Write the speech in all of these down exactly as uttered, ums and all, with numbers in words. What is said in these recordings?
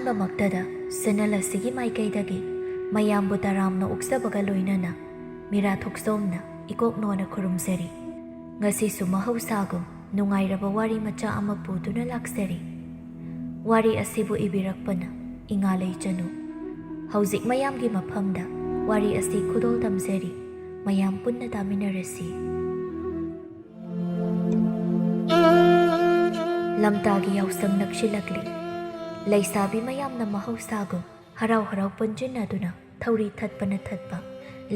ꯗꯃꯛꯇꯗ channel ꯑꯁꯤꯒꯤ ꯃꯥꯏꯀꯩꯗꯒꯤ ꯃꯌꯥꯝꯕꯨ ꯇꯔꯥꯝꯅ ꯑꯣꯛꯆꯕꯒ ꯂꯣꯏꯅꯅ ꯃꯤꯔꯥ ꯊꯣꯛꯆꯣꯝꯅ ꯏꯀꯣꯛ ꯅꯣꯟꯅ ꯈꯨꯔꯨꯝꯖꯔꯤ꯫ ꯉꯁꯤꯁꯨ ꯃꯍꯧꯁꯥꯒꯨꯝ ꯅꯨꯡꯉꯥꯏꯔꯕ ꯋꯥꯔꯤ ꯃꯆꯥ ꯑꯃ ꯄꯨꯗꯨꯅ ꯂꯥꯛꯆꯔꯤ꯫ ꯋꯥꯔꯤ ꯑꯁꯤꯕꯨ ꯏꯕꯤꯔꯛꯄꯅ ꯏꯉꯥ ꯂꯩꯆꯅꯨ꯫ ꯍꯧꯖꯤꯛ ꯃꯌꯥꯝꯒꯤ ꯃꯐꯝꯗ ꯋꯥꯔꯤ ꯑꯁꯤ ꯈꯨꯗꯣꯜ ꯇꯝꯖꯔꯤ꯫ ꯃꯌꯥꯝ ꯄꯨꯟꯅ ꯇꯥꯃꯤꯟꯅꯔꯁꯤ꯫ ꯂꯝꯇꯥꯒꯤ ꯌꯥꯎꯁꯪ ꯅꯛꯁꯤꯜꯂꯛꯂꯤ꯫ ꯂꯩꯁꯥꯕꯤ ꯃꯌꯥꯝꯅ ꯃꯍꯧꯁꯥꯒꯨꯝ ꯍꯔꯥꯎ ꯍꯔꯥꯎ ꯄꯨꯟꯁꯤꯟꯅꯗꯨꯅ ꯊꯧꯔꯤ ꯊꯠꯄꯅ ꯊꯠꯄ,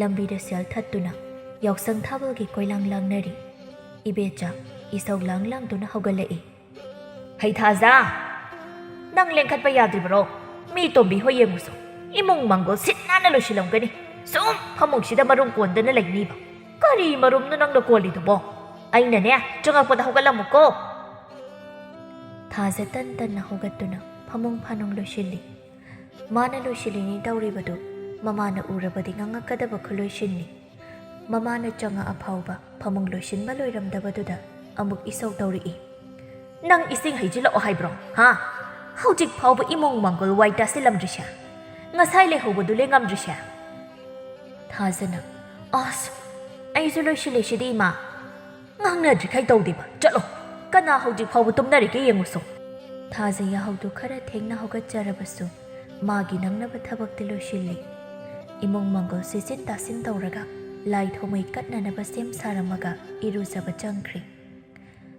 ꯂꯝꯕꯤꯗ ꯁꯦꯜ ꯊꯠꯇꯨꯅ ꯌꯥꯎꯁꯪ ꯊꯥꯕꯜꯒꯤ ꯀꯣꯏꯂꯥꯡ ꯂꯥꯡꯅꯔꯤ꯫ ꯏꯕꯦꯆꯥ, ꯏꯁꯧ ꯂꯥꯡ ꯂꯥꯡꯗꯨꯅ ꯍꯧꯒꯠꯂꯛꯏ꯫ "ꯍꯩ ꯊꯥꯖ, ꯅꯪ ꯂꯦꯡꯈꯠꯄ ꯌꯥꯗ꯭ꯔꯤꯕꯔꯣ? ꯃꯤ ꯇꯣꯝꯕꯤ ꯍꯣꯏ ꯌꯦꯡꯉꯨꯁꯨ, ꯏꯃꯨꯡ ꯃꯪꯒꯣꯜ ꯁꯤꯠ ꯅꯥꯟꯅ ꯂꯣꯏꯁꯤꯜꯂꯝꯒꯅꯤ꯫ ꯁꯨꯝ ꯐꯃꯨꯡꯁꯤꯗ ꯃꯔꯨꯝ ꯀꯣꯟꯗꯅ ꯂꯩꯅꯤꯕ꯫ ꯀꯔꯤ ꯃꯔꯨꯝꯅꯣ ꯅꯪꯅ ꯀꯣꯜꯂꯤꯗꯨꯕꯣ? ꯑꯩꯅꯅꯦ, ꯆꯪꯉꯛꯄꯗ ꯍꯧꯒꯠꯂꯝꯃꯨꯀꯣ꯫" ꯊꯥꯖ ꯇꯟ ꯇꯟꯅ ꯍꯧꯒꯠꯇꯨꯅ ꯐꯃꯨꯡ ꯐꯥꯅꯨꯡ ꯂꯣꯏꯁꯤꯜꯂꯤ꯫ ꯃꯥꯅ ꯂꯣꯏꯁꯤꯜꯂꯤꯅꯤ ꯇꯧꯔꯤꯕꯗꯨ ꯃꯃꯥꯅ ꯎꯔꯕꯗꯤ ꯉꯥꯡꯉꯛꯀꯗꯕ ꯈꯨꯂꯣꯏꯁꯤꯟꯅꯤ꯫ ꯃꯃꯥꯅ ꯆꯪꯉꯛꯑ ꯐꯥꯎꯕ ꯐꯃꯨꯡ ꯂꯣꯏꯁꯤꯟꯕ ꯂꯣꯏꯔꯝꯗꯕꯗꯨꯗ ꯑꯃꯨꯛ ꯏꯁꯧ ꯇꯧꯔꯛꯏ꯫ "ꯅꯪ ꯏꯁꯤꯡ ꯍꯩꯖꯤꯜꯂꯛꯑꯣ ꯍꯥꯏꯕ꯭ꯔꯣ? ꯍꯥ? ꯍꯧꯖꯤꯛ ꯐꯥꯎꯕ ꯏꯃꯨꯡ ꯃꯪꯒꯣꯜ ꯋꯥꯏ ꯇꯥꯁꯤꯜꯂꯝꯗ꯭ꯔꯤꯁꯦ? ꯉꯁꯥꯏ ꯂꯩꯍꯧꯕꯗꯨ ꯂꯦꯡꯉꯝꯗ꯭ꯔꯤꯁꯦ?" ꯊꯥꯖꯅ, "ꯑꯁ, ꯑꯩꯁꯨ ꯂꯣꯏꯁꯤꯜꯂꯤꯁꯤꯗꯤ, ꯏꯃꯥ꯫ ꯉꯥꯡꯅꯗ꯭ꯔꯤꯈꯩ ꯇꯧꯗꯦꯕ꯫ ꯆꯠꯂꯣ꯫ ꯀꯅꯥ ꯍꯧꯖꯤꯛ ꯐꯥꯎꯕ ꯇꯨꯝꯅꯔꯤꯒꯦ ꯌꯦꯡꯉꯨꯁꯣ꯫" ꯊꯥꯖ ꯌꯥꯍꯧꯗꯨ ꯈꯔ ꯊꯦꯡꯅ ꯍꯧꯒꯠꯆꯔꯕꯁꯨ ꯃꯥꯒꯤ ꯅꯪꯅꯕ ꯊꯕꯛꯇꯤ ꯂꯣꯏꯁꯤꯜꯂꯤ꯫ ꯏꯃꯨꯡ ꯃꯪꯒꯣꯜ ꯁꯤꯆꯤꯟ ꯇꯥꯁꯤꯟ ꯇꯧꯔꯒ ꯂꯥꯏ ꯊꯥꯎꯃꯩ ꯀꯠꯅꯅꯕ ꯁꯦꯝ ꯁꯥꯔꯝꯃꯒ ꯏꯔꯨꯖꯕ ꯆꯪꯈ꯭ꯔꯤ꯫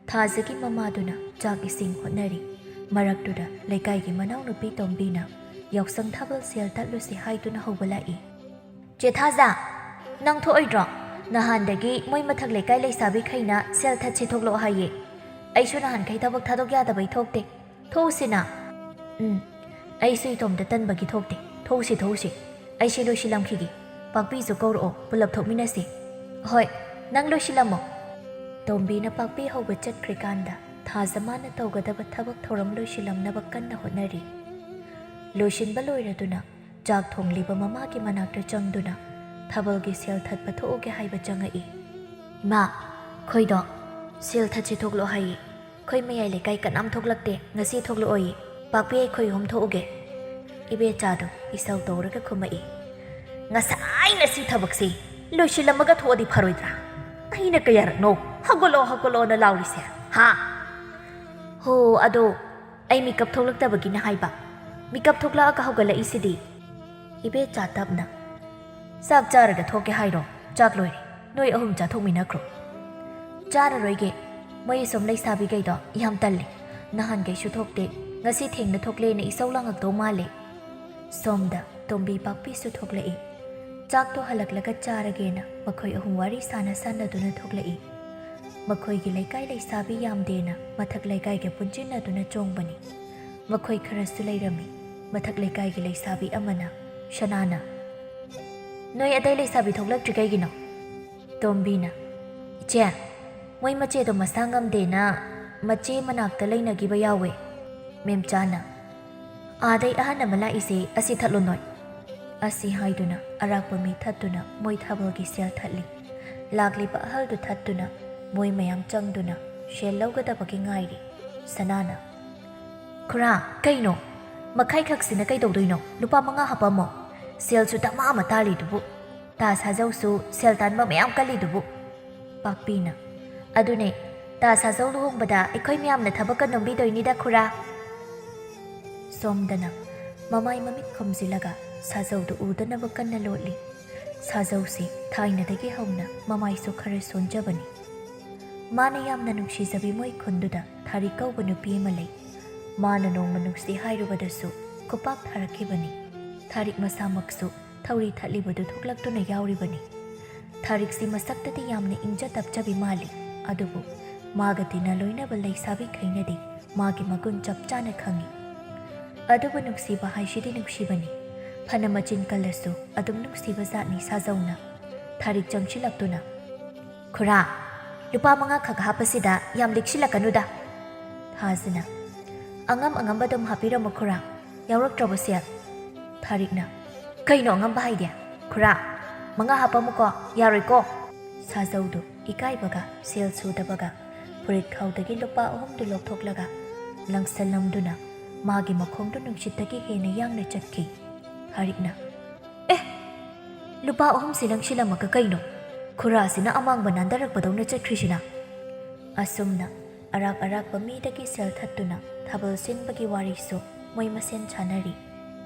ꯊꯥꯖꯒꯤ ꯃꯃꯥꯗꯨꯅ ꯆꯥꯛ ꯏꯁꯤꯡ ꯍꯣꯠꯅꯔꯤ꯫ ꯃꯔꯛꯇꯨꯗ ꯂꯩꯀꯥꯏꯒꯤ ꯃꯅꯥꯎꯅꯨꯄꯤ ꯇꯣꯝꯕꯤꯅ ꯌꯥꯎꯁꯪ ꯊꯥꯕꯜ ꯁꯦꯜ ꯊꯠꯂꯨꯁꯤ ꯍꯥꯏꯗꯨꯅ ꯍꯧꯕ ꯂꯥꯛꯏ꯫ "ꯆꯦ ꯊꯥꯖ, ꯅꯪ ꯊꯣꯛꯑꯣꯏꯗ꯭ꯔꯣ? ꯅꯍꯥꯟꯗꯒꯤ ꯃꯣꯏ ꯃꯊꯛ ꯂꯩꯀꯥꯏ ꯂꯩꯁꯥꯕꯤꯈꯩꯅ ꯁꯦꯜ ꯊꯠꯁꯤ ꯊꯣꯛꯂꯛꯑꯣ ꯍꯥꯏꯌꯦ꯫ ꯑꯩꯁꯨ ꯅꯍꯥꯟꯈꯩ ꯊꯕꯛ ꯊꯥꯗꯣꯛ ꯌꯥꯗꯕꯩ ꯊꯣꯛꯇꯦ꯫ ꯊꯣꯛꯎꯁꯤꯅ꯫" "ꯎꯝ, ꯑꯩꯁꯨ ꯏꯇꯣꯝꯇ ꯇꯟꯕꯒꯤ ꯊꯣꯛꯇꯦ꯫ ꯊꯣꯛꯎꯁꯤ, ꯊꯣꯛꯎꯁꯤ꯫ ꯑꯩꯁꯤ ꯂꯣꯏꯁꯤꯜꯂꯝꯈꯤꯒꯦ꯫ ꯄꯥꯛꯄꯤꯁꯨ ꯀꯧꯔꯛꯑꯣ, ꯄꯨꯂꯞ ꯊꯣꯛꯃꯤꯟꯅꯁꯤ꯫" "ꯍꯣꯏ, ꯅꯪ ꯂꯣꯏꯁꯤꯜꯂꯝꯃꯣ꯫" ꯇꯣꯝꯕꯤꯅ ꯄꯥꯛꯄꯤ ꯍꯧꯕ ꯆꯠꯈ꯭ꯔꯤꯀꯥꯟꯗ ꯊꯥꯖ ꯃꯥꯅ ꯇꯧꯒꯗꯕ ꯊꯕꯛ ꯊꯧꯔꯝ ꯂꯣꯏꯁꯤꯜꯂꯝꯅꯕ ꯀꯟꯅ ꯍꯣꯠꯅꯔꯤ꯫ ꯂꯣꯏꯁꯤꯟꯕ ꯂꯣꯏꯔꯗꯨꯅ ꯆꯥꯛ ꯊꯣꯡꯂꯤꯕ ꯃꯃꯥꯒꯤ ꯃꯅꯥꯛꯇ ꯆꯪꯗꯨꯅ ꯊꯥꯕꯜꯒꯤ ꯁꯦꯜ ꯊꯠꯄ ꯊꯣꯛꯎꯒꯦ ꯍꯥꯏꯕ ꯆꯪꯉꯛꯏ꯫ "ꯏꯃꯥ, ꯑꯩꯈꯣꯏꯗꯣ ꯁꯦꯜ ꯊꯠꯁꯤ ꯊꯣꯛꯂꯛꯑꯣ ꯍꯥꯏꯌꯦ꯫ ꯑꯩꯈꯣꯏ ꯃꯌꯥꯏ ꯂꯩꯀꯥꯏ ꯀꯅꯥꯝ ꯊꯣꯛꯂꯛꯇꯦ, ꯉꯁꯤ ꯊꯣꯛꯂꯛꯑꯣꯌꯦ꯫ ꯄꯥꯛꯄꯤ, ꯑꯩꯈꯣꯏ ꯑꯍꯨꯝ ꯊꯣꯛꯎꯒꯦ꯫ ꯏꯕꯦꯆꯥꯗꯣ ꯏꯁꯧ ꯇꯧꯔꯒ ꯈꯨꯝꯃꯛꯏ꯫ "ꯉꯁꯥꯏꯅ ꯁꯤ ꯊꯕꯛꯁꯤ ꯂꯣꯏꯁꯤꯜꯂꯝꯃꯒ ꯊꯣꯛꯑꯗꯤ ꯐꯔꯣꯏꯗ꯭ꯔꯥ? ꯑꯩꯅ ꯀꯌꯥꯔꯛꯅꯣ ꯍꯧꯒꯠꯂꯣ ꯍꯧꯒꯠꯂꯣꯅ ꯂꯥꯎꯔꯤꯁꯦ, ꯍꯥ?" "ꯍꯣ, ꯑꯗꯣ ꯑꯩ ꯃꯤꯀꯞ ꯊꯣꯛꯂꯛꯇꯕꯒꯤꯅ ꯍꯥꯏꯕ꯫ ꯃꯤꯀꯞ ꯊꯣꯛꯂꯛꯑꯒ ꯍꯧꯒꯠꯂꯛꯏꯁꯤꯗꯤ꯫" ꯏꯕꯦꯆꯥ ꯇꯞꯅ, "ꯆꯥꯛ ꯆꯥꯔꯒ ꯊꯣꯛꯀꯦ ꯍꯥꯏꯔꯣ? ꯆꯥꯛ ꯂꯣꯏꯔꯦ꯫ ꯅꯣꯏ ꯑꯍꯨꯝ ꯆꯥꯊꯣꯛꯃꯤꯟꯅꯈ꯭ꯔꯣ꯫" "ꯆꯥꯔꯔꯣꯏꯒꯦ꯫ ꯃꯣꯏ ꯑꯁꯣꯝ ꯂꯩꯁꯥꯕꯤꯈꯩꯗꯣ ꯌꯥꯝ ꯇꯜꯂꯦ꯫ ꯅꯍꯥꯟꯈꯩꯁꯨ ꯊꯣꯛꯇꯦ꯫ ꯉꯁꯤ ꯊꯦꯡꯅ ꯊꯣꯛꯂꯦꯅ ꯏꯁꯧ ꯂꯥꯡꯉꯛꯇꯧ ꯃꯥꯜꯂꯦ꯫" ꯁꯣꯝꯗ ꯇꯣꯝꯕꯤ ꯄꯥꯛꯄꯤꯁꯨ ꯊꯣꯛꯂꯛꯏ꯫ ꯆꯥꯛꯇꯣ ꯍꯜꯂꯛꯂꯒ ꯆꯥꯔꯒꯦꯅ ꯃꯈꯣꯏ ꯑꯍꯨꯝ ꯋꯥꯔꯤ ꯁꯥꯟꯅ ꯁꯥꯟꯅꯗꯨꯅ ꯊꯣꯛꯂꯛꯏ꯫ ꯃꯈꯣꯏꯒꯤ ꯂꯩꯀꯥꯏ ꯂꯩꯁꯥꯕꯤ ꯌꯥꯝꯗꯦꯅ ꯃꯊꯛ ꯂꯩꯀꯥꯏꯒ ꯄꯨꯟꯁꯤꯟꯅꯗꯨꯅ ꯆꯣꯡꯕꯅꯤ꯫ ꯃꯈꯣꯏ ꯈꯔꯁꯨ ꯂꯩꯔꯝꯃꯤ꯫ ꯃꯊꯛ ꯂꯩꯀꯥꯏꯒꯤ ꯂꯩꯁꯥꯕꯤ ꯑꯃꯅ ꯁꯅꯥꯅ, "ꯅꯣꯏ ꯑꯇꯩ ꯂꯩꯁꯥꯕꯤ ꯊꯣꯛꯂꯛꯇ꯭ꯔꯤ ꯀꯩꯒꯤꯅꯣ?" ꯇꯣꯝꯕꯤꯅ, "ꯏꯆꯦ, ꯃꯣꯏ ꯃꯆꯦꯗꯣ ꯃꯁꯥ ꯉꯝꯗꯦꯅ ꯃꯆꯦ ꯃꯅꯥꯛꯇ ꯂꯩꯅꯈꯤꯕ ꯌꯥꯎꯋꯦ꯫" ꯃꯦꯝꯆꯥꯅ, "ꯑꯥꯗꯩ ꯑꯍꯟ ꯑꯃ ꯂꯥꯛꯏꯁꯦ, ꯑꯁꯤ ꯊꯠꯂꯣ ꯅꯣꯏ꯫" ꯑꯁꯤ ꯍꯥꯏꯗꯨꯅ ꯑꯔꯥꯛꯄ ꯃꯤ ꯊꯠꯇꯨꯅ ꯃꯣꯏ ꯊꯥꯕꯜꯒꯤ ꯁꯦꯜ ꯊꯠꯂꯤ꯫ ꯂꯥꯛꯂꯤꯕ ꯑꯍꯜꯗꯨ ꯊꯠꯇꯨꯅ ꯃꯣꯏ ꯃꯌꯥꯝ ꯆꯪꯗꯨꯅ ꯁꯦꯜ ꯂꯧꯒꯗꯕꯒꯤ ꯉꯥꯏꯔꯤ꯫ ꯁꯅꯥꯅ, "ꯈꯨꯔꯥ, ꯀꯩꯅꯣ? ꯃꯈꯥꯏꯈꯛꯁꯤꯅ ꯀꯩꯗꯧꯗꯣꯏꯅꯣ? ꯂꯨꯄꯥ ꯃꯉꯥ ꯍꯥꯞꯄꯝꯃꯣ꯫ ꯁꯦꯜꯁꯨ ꯗꯃꯥ ꯑꯃ ꯇꯥꯜꯂꯤꯗꯨꯕꯨ꯫ ꯇꯥ ꯁꯥꯖꯧꯁꯨ ꯁꯦꯜ ꯇꯥꯟꯕ ꯃꯌꯥꯝ ꯀꯜꯂꯤꯗꯨꯕꯨ꯫" ꯄꯥꯛꯄꯤꯅ, "ꯑꯗꯨꯅꯦ, ꯇꯥ ꯁꯥꯖꯧ ꯂꯨꯍꯣꯡꯕꯗ ꯑꯩꯈꯣꯏ ꯃꯌꯥꯝꯅ ꯊꯕꯛꯀ ꯅꯣꯝꯕꯤꯗꯣꯏꯅꯤꯗ, ꯈꯨꯔꯥ꯫" ꯁꯣꯝꯗꯅ ꯃꯃꯥꯏ ꯃꯃꯤꯠ ꯈꯨꯝꯖꯤꯜꯂꯒ ꯁꯥꯖꯧꯗꯨ ꯎꯗꯅꯕ ꯀꯟꯅ ꯂꯣꯠꯂꯤ꯫ ꯁꯥꯖꯧꯁꯤ ꯊꯥꯏꯅꯗꯒꯤ ꯍꯧꯅ ꯃꯃꯥꯏꯁꯨ ꯈꯔ ꯁꯣꯟꯖꯕꯅꯤ꯫ ꯃꯥꯅ ꯌꯥꯝꯅ ꯅꯨꯡꯁꯤꯖꯕꯤ ꯃꯣꯏ ꯈꯨꯟꯗꯨꯗ ꯊꯥꯔꯤꯛ ꯀꯧꯕ ꯅꯨꯄꯤ ꯑꯃ ꯂꯩ꯫ ꯃꯥꯅ ꯅꯣꯡꯃ ꯅꯨꯡꯁꯤ ꯍꯥꯏꯔꯨꯕꯗꯁꯨ ꯈꯨꯄꯥꯛ ꯊꯥꯔꯛꯈꯤꯕꯅꯤ꯫ ꯊꯥꯔꯤꯛ ꯃꯁꯥꯃꯛꯁꯨ ꯊꯧꯔꯤ ꯊꯠꯂꯤꯕꯗꯨ ꯊꯣꯛꯂꯛꯇꯨꯅ ꯌꯥꯎꯔꯤꯕꯅꯤ꯫ ꯊꯥꯔꯤꯛꯁꯤ ꯃꯁꯛꯇꯗꯤ ꯌꯥꯝꯅ ꯏꯪꯖ ꯇꯞꯆꯕꯤ ꯃꯥꯜꯂꯤ, ꯑꯗꯨꯕꯨ ꯃꯥꯒ ꯇꯤꯟꯅ ꯂꯣꯏꯅꯕ ꯂꯩꯁꯥꯕꯤꯈꯩꯅꯗꯤ ꯃꯥꯒꯤ ꯃꯒꯨꯟ ꯆꯞ ꯆꯥꯅ ꯈꯪꯏ꯫ ꯑꯗꯨꯕꯨ ꯅꯨꯡꯁꯤꯕ ꯍꯥꯏꯁꯤꯗꯤ ꯅꯨꯡꯁꯤꯕꯅꯤ꯫ ꯐꯅ ꯃꯆꯤꯟ ꯀꯜꯂꯁꯨ ꯑꯗꯨꯝ ꯅꯨꯡꯁꯤꯕ ꯖꯥꯠꯅꯤ ꯁꯥꯖꯧꯅ꯫ ꯊꯥꯔꯤꯛ ꯆꯪꯁꯤꯜꯂꯛꯇꯨꯅ, "ꯈꯨꯔꯥ, ꯂꯨꯄꯥ ꯃꯉꯥ ꯈꯛ ꯍꯥꯞꯄꯁꯤꯗ ꯌꯥꯝ ꯂꯤꯛꯁꯤꯜꯂꯛꯀꯅꯨꯗ꯫" ꯊꯥꯖꯅ, "ꯑꯉꯝ ꯑꯉꯝꯕ ꯑꯗꯨꯝ ꯍꯥꯞꯄꯤꯔꯝꯃꯣ ꯈꯨꯔꯥ, ꯌꯥꯎꯔꯛꯇ꯭ꯔꯕꯣ ꯁꯦꯜ?" ꯊꯥꯔꯤꯛꯅ, "ꯀꯩꯅꯣ ꯑꯉꯝꯕ ꯍꯥꯏꯗꯤ? ꯈꯨꯔꯥ, ꯃꯉꯥ ꯍꯥꯞꯄꯝꯃꯨꯀꯣ, ꯌꯥꯔꯣꯏꯀꯣ?" ꯁꯥꯖꯧꯗꯨ ꯏꯀꯥꯏꯕꯒ ꯁꯦꯜ ꯁꯨꯗꯕꯒ ꯐꯨꯔꯤꯠ ꯈꯥꯎꯗꯒꯤ ꯂꯨꯄꯥ ꯑꯍꯨꯝꯗꯨ ꯂꯧꯊꯣꯛꯂꯒ ꯂꯪꯁꯜꯂꯝꯗꯨꯅ ꯃꯥꯒꯤ ꯃꯈꯣꯡꯗꯨ ꯅꯨꯡꯁꯤꯠꯇꯒꯤ ꯍꯦꯟꯅ ꯌꯥꯡꯅ ꯆꯠꯈꯤ꯫ ꯊꯥꯔꯤꯛꯅ, "ꯑꯦ! ꯂꯨꯄꯥ ꯑꯍꯨꯝꯁꯤ ꯅꯪ ꯁꯤꯜꯂꯝꯃꯒ ꯀꯩꯅꯣ? ꯈꯨꯔꯥꯁꯤꯅ ꯑꯃꯥꯡꯕ ꯅꯥꯟꯗꯔꯛꯄꯗꯧꯅ ꯆꯠꯈ꯭ꯔꯤꯁꯤꯅ?" ꯑꯁꯨꯝꯅ ꯑꯔꯥꯛ ꯑꯔꯥꯛꯄ ꯃꯤꯗꯒꯤ ꯁꯦꯜ ꯊꯠꯇꯨꯅ ꯊꯥꯕꯜ ꯁꯤꯟꯕꯒꯤ ꯋꯥꯔꯤꯁꯨ ꯃꯣꯏ ꯃꯁꯦꯟ ꯁꯥꯟꯅꯔꯤ꯫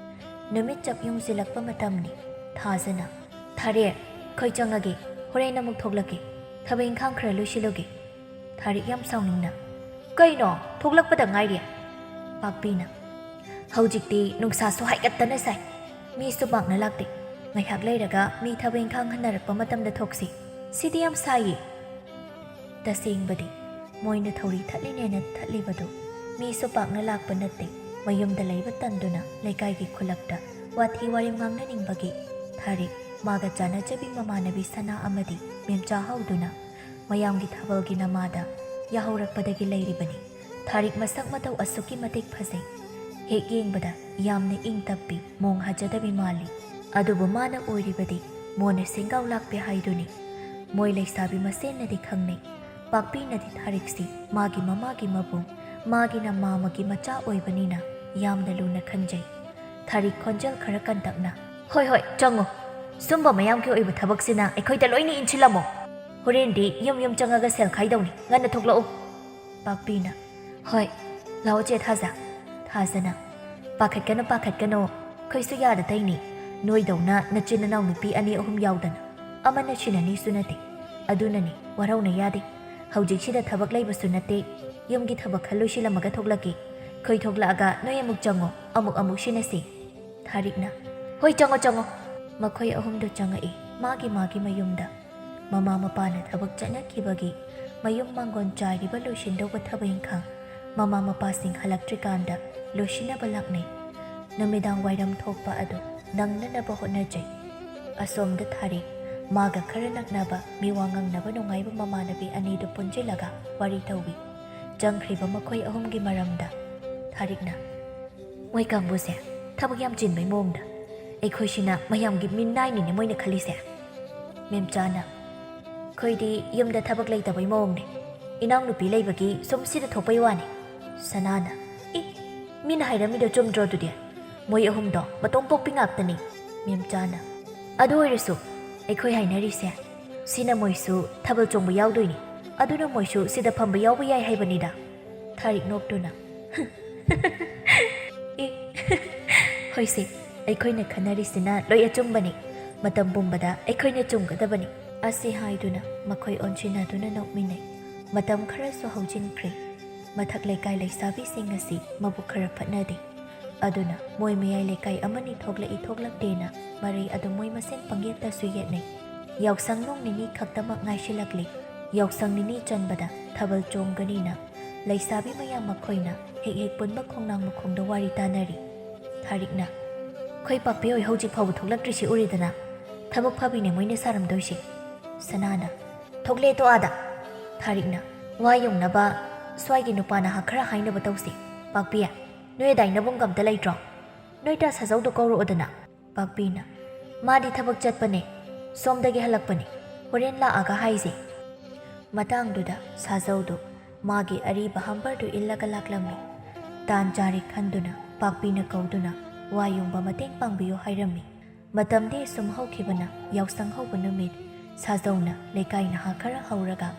ꯅꯨꯃꯤꯠ ꯆꯞ ꯌꯨꯡꯁꯤꯜꯂꯛꯄ ꯃꯇꯝꯅꯤ꯫ ꯊꯥꯖꯅ, "ꯊꯥꯔꯦ, ꯑꯩꯈꯣꯏ ꯆꯪꯉꯒꯦ, ꯍꯣꯔꯦꯟ ꯑꯃꯨꯛ ꯊꯣꯛꯂꯛꯀꯦ, ꯊꯕꯛ ꯏꯪꯈꯥꯡ ꯈꯔ ꯂꯣꯏꯁꯤꯜꯂꯨꯒꯦ꯫" ꯊꯥꯔꯤꯛ ꯌꯥꯝ ꯁꯥꯎꯅꯤꯡꯅ, "ꯀꯩꯅꯣ? ꯊꯣꯛꯂꯛꯄꯗ ꯉꯥꯏꯔꯤ꯫" ꯄꯥꯛꯄꯤꯅ, "ꯍꯧꯖꯤꯛꯇꯤ ꯅꯨꯡꯁꯥꯁꯨ ꯍꯥꯏꯒꯠꯇꯅ ꯁꯥꯏ, ꯃꯤꯁꯨ ꯄꯥꯛꯅ ꯂꯥꯛꯇꯦ꯫ ꯉꯥꯏꯍꯥꯛ ꯂꯩꯔꯒ ꯃꯤ ꯊꯕꯛ ꯏꯪꯈꯥꯡ ꯍꯟꯅꯔꯛꯄ ꯃꯇꯝꯗ ꯊꯣꯛꯁꯤ꯫ ꯁꯤꯗꯤ ꯌꯥꯝ ꯁꯥꯏꯌꯦ꯫" ꯇꯁꯦꯡꯕꯗꯤ ꯃꯣꯏꯅ ꯊꯧꯔꯤ ꯊꯠꯂꯤꯅꯦꯅ ꯊꯠꯂꯤꯕꯗꯨ ꯃꯤꯁꯨ ꯄꯥꯛꯅ ꯂꯥꯛꯄ ꯅꯠꯇꯦ꯫ ꯃꯌꯨꯝꯗ ꯂꯩꯕ ꯇꯟꯗꯨꯅ ꯂꯩꯀꯥꯏꯒꯤ ꯈꯨꯜꯂꯛꯇ ꯋꯥꯊꯤ ꯋꯥꯔꯦꯝ ꯉꯥꯡꯅꯅꯤꯡꯕꯒꯤ ꯊꯥꯔꯤꯛ ꯃꯥꯒ ꯆꯥꯟꯅꯖꯕꯤ ꯃꯃꯥꯟꯅꯕꯤ ꯁꯅꯥ ꯑꯃꯗꯤ ꯃꯦꯝꯆꯥ ꯍꯧꯗꯨꯅ ꯃꯌꯥꯝꯒꯤ ꯊꯥꯕꯜꯒꯤ ꯅꯃꯥꯗ ꯌꯥꯍꯧꯔꯛꯄꯗꯒꯤ ꯂꯩꯔꯤꯕꯅꯤ꯫ ꯊꯥꯔꯤꯛ ꯃꯁꯛ ꯃꯇꯧ ꯑꯁꯨꯛꯀꯤ ꯃꯇꯤꯛ ꯐꯖꯩ꯫ ꯍꯦꯛ ꯌꯦꯡꯕꯗ ꯌꯥꯝꯅ ꯏꯪ ꯇꯞꯄꯤ, ꯃꯣꯡ ꯍꯥꯖꯗꯕꯤ ꯃꯥꯜꯂꯤ꯫ ꯑꯗꯨꯕꯨ ꯃꯥꯅ ꯑꯣꯏꯔꯤꯕꯗꯤ ꯃꯣꯟꯅ ꯁꯦꯡꯒꯥꯎ ꯂꯥꯛꯄꯤ ꯍꯥꯏꯗꯨꯅꯤ꯫ ꯃꯣꯏ ꯂꯩꯁꯥꯕꯤ ꯃꯁꯦꯟꯅꯗꯤ ꯈꯪꯅꯩ꯫ ꯄꯥꯛꯄꯤꯅꯗꯤ ꯊꯥꯔꯤꯛꯁꯤ ꯃꯥꯒꯤ ꯃꯃꯥꯒꯤ ꯃꯕꯨꯡ, ꯃꯥꯒꯤꯅ ꯃꯥꯃꯒꯤ ꯃꯆꯥ ꯑꯣꯏꯕꯅꯤꯅ ꯌꯥꯝꯅ ꯂꯨꯅ ꯈꯟꯖꯩ꯫ ꯊꯥꯔꯤꯛ ꯈꯣꯟꯖꯦꯜ ꯈꯔ ꯀꯟꯇꯛꯅ, "ꯍꯣꯏ, ꯍꯣꯏ, ꯆꯪꯉꯣ꯫ ꯁꯨꯝꯕ ꯃꯌꯥꯝꯒꯤ ꯑꯣꯏꯕ ꯊꯕꯛꯁꯤꯅ ꯑꯩꯈꯣꯏꯗ ꯂꯣꯏꯅ ꯏꯟꯁꯤꯜꯂꯝꯃꯣ꯫ ꯍꯣꯔꯦꯟꯗꯤ ꯌꯨꯝ ꯌꯨꯝ ꯆꯪꯉꯒ ꯁꯦꯜ ꯈꯥꯏꯗꯧꯅꯤ꯫ ꯉꯟꯅ ꯊꯣꯛꯂꯛꯎ꯫" ꯄꯥꯛꯄꯤꯅ, "ꯍꯣꯏ, ꯂꯥꯛꯑꯣ ꯆꯦ ꯊꯥꯖ꯫" ꯊꯥꯖꯅ, "ꯄꯥꯈꯠꯀꯅꯨ, ꯄꯥꯈꯠꯀꯅꯨ꯫ ꯑꯩꯈꯣꯏꯁꯨ ꯌꯥꯗ ꯇꯩꯅꯤ꯫ ꯅꯣꯏꯗꯧꯅ ꯅꯆꯤꯟ ꯅꯅꯥꯎ ꯅꯨꯄꯤ ꯑꯅꯤ ꯑꯍꯨꯝ ꯌꯥꯎꯗꯅ꯫ ꯑꯃꯅ ꯁꯤꯟꯅꯅꯤꯁꯨ ꯅꯠꯇꯦ꯫ ꯑꯗꯨꯅꯅꯤ ꯋꯥꯔꯧꯅ ꯌꯥꯗꯦ꯫ ꯍꯧꯖꯤꯛꯁꯤꯗ ꯊꯕꯛ ꯂꯩꯕꯁꯨ ꯅꯠꯇꯦ꯫ ꯌꯨꯝꯒꯤ ꯊꯕꯛ ꯈꯔ ꯂꯣꯏꯁꯤꯜꯂꯝꯃꯒ ꯊꯣꯛꯂꯛꯀꯦ꯫ ꯑꯩꯈꯣꯏ ꯊꯣꯛꯂꯛꯑꯒ ꯅꯣꯏ ꯑꯃꯨꯛ ꯆꯪꯉꯣ, ꯑꯃꯨꯛ ꯑꯃꯨꯛ ꯁꯤꯟꯅꯁꯤ꯫" ꯊꯥꯔꯤꯛꯅ, "ꯍꯣꯏ, ꯆꯪꯉꯣ, ꯆꯪꯉꯣ꯫" ꯃꯈꯣꯏ ꯑꯍꯨꯝꯗꯨ ꯆꯪꯉꯛꯏ ꯃꯥꯒꯤ ꯃꯥꯒꯤ ꯃꯌꯨꯝꯗ꯫ ꯃꯃꯥ ꯃꯄꯥꯅ ꯊꯕꯛ ꯆꯠꯅꯈꯤꯕꯒꯤ ꯃꯌꯨꯝ ꯃꯥꯡꯒꯣꯟ ꯆꯥꯏꯔꯤꯕ ꯂꯣꯏꯁꯤꯟꯗꯧꯕ ꯊꯕꯛ ꯏꯪꯈꯥꯡ ꯃꯃꯥ ꯃꯄꯥꯁꯤꯡ ꯍꯜꯂꯛꯇ꯭ꯔꯤꯀꯥꯟꯗ ꯂꯣꯏꯁꯤꯟꯅꯕ ꯂꯥꯛꯅꯩ꯫ ꯅꯨꯃꯤꯗꯥꯡ ꯋꯥꯏꯔꯝ ꯊꯣꯛꯄ ꯑꯗꯨ ꯅꯪꯅꯅꯕ ꯍꯣꯠꯅꯖꯩ꯫ ꯑꯁꯣꯝꯗ ꯊꯥꯔꯤꯛ ꯃꯥꯒ ꯈꯔ ꯅꯛꯅꯕ ꯃꯤꯋꯥ ꯉꯥꯡꯅꯕ ꯅꯨꯡꯉꯥꯏꯕ ꯃꯃꯥꯟꯅꯕꯤ ꯑꯅꯤꯗꯨ ꯄꯨꯟꯁꯤꯜꯂꯒ ꯋꯥꯔꯤ ꯇꯧꯏ꯫ ꯆꯪꯈ꯭ꯔꯤꯕ ꯃꯈꯣꯏ ꯑꯍꯨꯝꯒꯤ ꯃꯔꯝꯗ ꯊꯥꯔꯤꯛꯅ, "ꯃꯣꯏ ꯀꯥꯡꯕꯨꯁꯦ ꯊꯕꯛ ꯌꯥꯝ ꯆꯤꯟꯕꯩ ꯃꯑꯣꯡꯗ꯫ ꯑꯩꯈꯣꯏꯁꯤꯅ ꯃꯌꯥꯝꯒꯤ ꯃꯤꯅꯥꯏꯅꯤꯅꯦ ꯃꯣꯏꯅ ꯈꯜꯂꯤꯁꯦ꯫" ꯃꯦꯝꯆꯥꯅ, "ꯑꯩꯈꯣꯏꯗꯤ ꯌꯨꯝꯗ ꯊꯕꯛ ꯂꯩꯇꯕꯩ ꯃꯑꯣꯡꯅꯦ꯫ ꯏꯅꯥꯎꯅꯨꯄꯤ ꯂꯩꯕꯒꯤ ꯁꯨꯝ ꯁꯤꯗ ꯊꯣꯛꯄꯩ ꯋꯥꯅꯤ꯫" ꯁꯅꯥꯅ, "ꯏ, ꯃꯤꯅ ꯍꯥꯏꯔꯝꯃꯤꯗꯣ ꯆꯨꯝꯗ꯭ꯔꯣ ꯑꯗꯨꯗꯤ? ꯃꯣꯏ ꯑꯍꯨꯝꯗꯣ ꯃꯇꯣꯝ ꯄꯣꯛꯄꯤ ꯉꯥꯛꯇꯅꯤ, ꯃꯦꯝꯆꯥꯅ꯫ ꯑꯗꯨ ꯑꯣꯏꯔꯁꯨ ꯑꯩꯈꯣꯏ ꯍꯥꯏꯅꯔꯤꯁꯦ ꯁꯤꯅ ꯃꯣꯏꯁꯨ ꯊꯥꯕꯜ ꯆꯣꯡꯕ ꯌꯥꯎꯗꯣꯏꯅꯤ, ꯑꯗꯨꯅ ꯃꯣꯏꯁꯨ ꯁꯤꯗ ꯐꯝꯕ ꯌꯥꯎꯕ ꯌꯥꯏ ꯍꯥꯏꯕꯅꯤꯗ꯫ ꯊꯥꯔꯤꯛ ꯅꯣꯛꯇꯨꯅ, "ꯑꯦ, ꯍꯣꯏꯁꯦ, ꯑꯩꯈꯣꯏꯅ ꯈꯟꯅꯔꯤꯁꯤꯅ ꯂꯣꯏ ꯑꯆꯨꯝꯕꯅꯤ꯫ ꯃꯇꯝ ꯄꯨꯝꯕꯗ ꯑꯩꯈꯣꯏꯅ ꯆꯨꯝꯒꯗꯕꯅꯤ"꯫ ꯑꯁꯤ ꯍꯥꯏꯗꯨꯅ ꯃꯈꯣꯏ ꯑꯣꯟꯁꯤꯟꯅꯗꯨꯅ ꯅꯣꯛꯃꯤꯟꯅꯩ꯫ ꯃꯇꯝ ꯈꯔꯁꯨ ꯍꯧꯖꯤꯟꯈ꯭ꯔꯦ꯫ ꯃꯊꯛ ꯂꯩꯀꯥꯏ ꯂꯩꯁꯥꯕꯤꯁꯤꯡ ꯑꯁꯤ ꯃꯕꯨꯛ ꯈꯔ ꯐꯠꯅꯗꯦ꯫ ꯑꯗꯨꯅ ꯃꯣꯏ ꯃꯌꯥꯏ ꯂꯩꯀꯥꯏ ꯑꯃꯅꯤ ꯊꯣꯛꯂꯛꯏ ꯊꯣꯛꯂꯛꯇꯦꯅ ꯃꯔꯩ ꯑꯗꯨ ꯃꯣꯏ ꯃꯁꯦꯟ ꯄꯪꯌꯦꯠꯇꯁꯨ ꯌꯦꯠꯅꯩ꯫ ꯌꯥꯎꯁꯪ ꯅꯣꯡ ꯅꯤꯅꯤ ꯈꯛꯇꯃꯛ ꯉꯥꯏꯁꯤꯜꯂꯛꯂꯦ꯫ ꯌꯥꯎꯁꯪ ꯅꯤꯅꯤ ꯆꯟꯕꯗ ꯊꯥꯕꯜ ꯆꯣꯡꯒꯅꯤꯅ ꯂꯩꯁꯥꯕꯤ ꯃꯌꯥꯝ ꯃꯈꯣꯏꯅ ꯍꯦꯛ ꯍꯦꯛ ꯄꯨꯟꯕ ꯈꯣꯡꯅꯥꯡ ꯃꯈꯣꯡꯗ ꯋꯥꯔꯤ ꯇꯥꯅꯔꯤ꯫ ꯊꯥꯔꯤꯛꯅ, "ꯑꯩꯈꯣꯏ ꯄꯥꯛꯄꯤ ꯍꯣꯏ ꯍꯧꯖꯤꯛ ꯐꯥꯎꯕ ꯊꯣꯛꯂꯛꯇ꯭ꯔꯤꯁꯤ ꯎꯔꯦꯗꯅ꯫ ꯊꯕꯛ ꯐꯕꯤꯅꯦ ꯃꯣꯏꯅ ꯁꯥꯔꯝꯗꯣꯏꯁꯦ"꯫ ꯁꯅꯥꯅ, "ꯊꯣꯛꯂꯦ ꯇꯣ ꯑꯥꯗ"꯫ ꯊꯥꯔꯤꯛꯅ, "ꯋꯥ ꯌꯨꯡꯅꯕ ꯁ꯭ꯋꯥꯏꯒꯤ ꯅꯨꯄꯥ ꯅꯍꯥ ꯈꯔ ꯍꯥꯏꯅꯕ ꯇꯧꯁꯤ꯫ ꯄꯥꯛꯄꯤ, ꯅꯣꯏ ꯑꯗꯥꯏ ꯅꯕꯨꯡꯒ ꯑꯝꯇ ꯂꯩꯇ꯭ꯔꯣ? ꯅꯣꯏ ꯇꯥ ꯁꯥꯖꯧꯗꯣ ꯀꯧꯔꯛꯑꯣꯗꯅ"꯫ ꯄꯥꯛꯄꯤꯅ, "ꯃꯥꯗꯤ ꯊꯕꯛ ꯆꯠꯄꯅꯦ, ꯁꯣꯝꯗꯒꯤ ꯍꯜꯂꯛꯄꯅꯦ, ꯍꯣꯔꯦꯟ ꯂꯥꯛꯑꯒ ꯍꯥꯏꯁꯦ"꯫ ꯃꯇꯥꯡꯗꯨꯗ ꯁꯥꯖꯧꯗꯨ ꯃꯥꯒꯤ ꯑꯔꯤꯕ ꯍꯥꯝꯕꯔꯗꯨ ꯏꯜꯂꯒ ꯂꯥꯛꯂꯝꯃꯤ꯫ ꯇꯥꯟ ꯆꯥꯔꯦ ꯈꯟꯗꯨꯅ ꯄꯥꯛꯄꯤꯅ ꯀꯧꯗꯨꯅ ꯋꯥ ꯌꯨꯡꯕ ꯃꯇꯦꯡ ꯄꯥꯡꯕꯤꯌꯨ ꯍꯥꯏꯔꯝꯃꯤ꯫ ꯃꯇꯝꯗꯤ ꯁꯨꯝ ꯍꯧꯈꯤꯕꯅ ꯌꯥꯎꯁꯪ ꯍꯧꯕ ꯅꯨꯃꯤꯠ ꯁꯥꯖꯧꯅ ꯂꯩꯀꯥꯏ ꯅꯍꯥ ꯈꯔ ꯍꯧꯔꯒ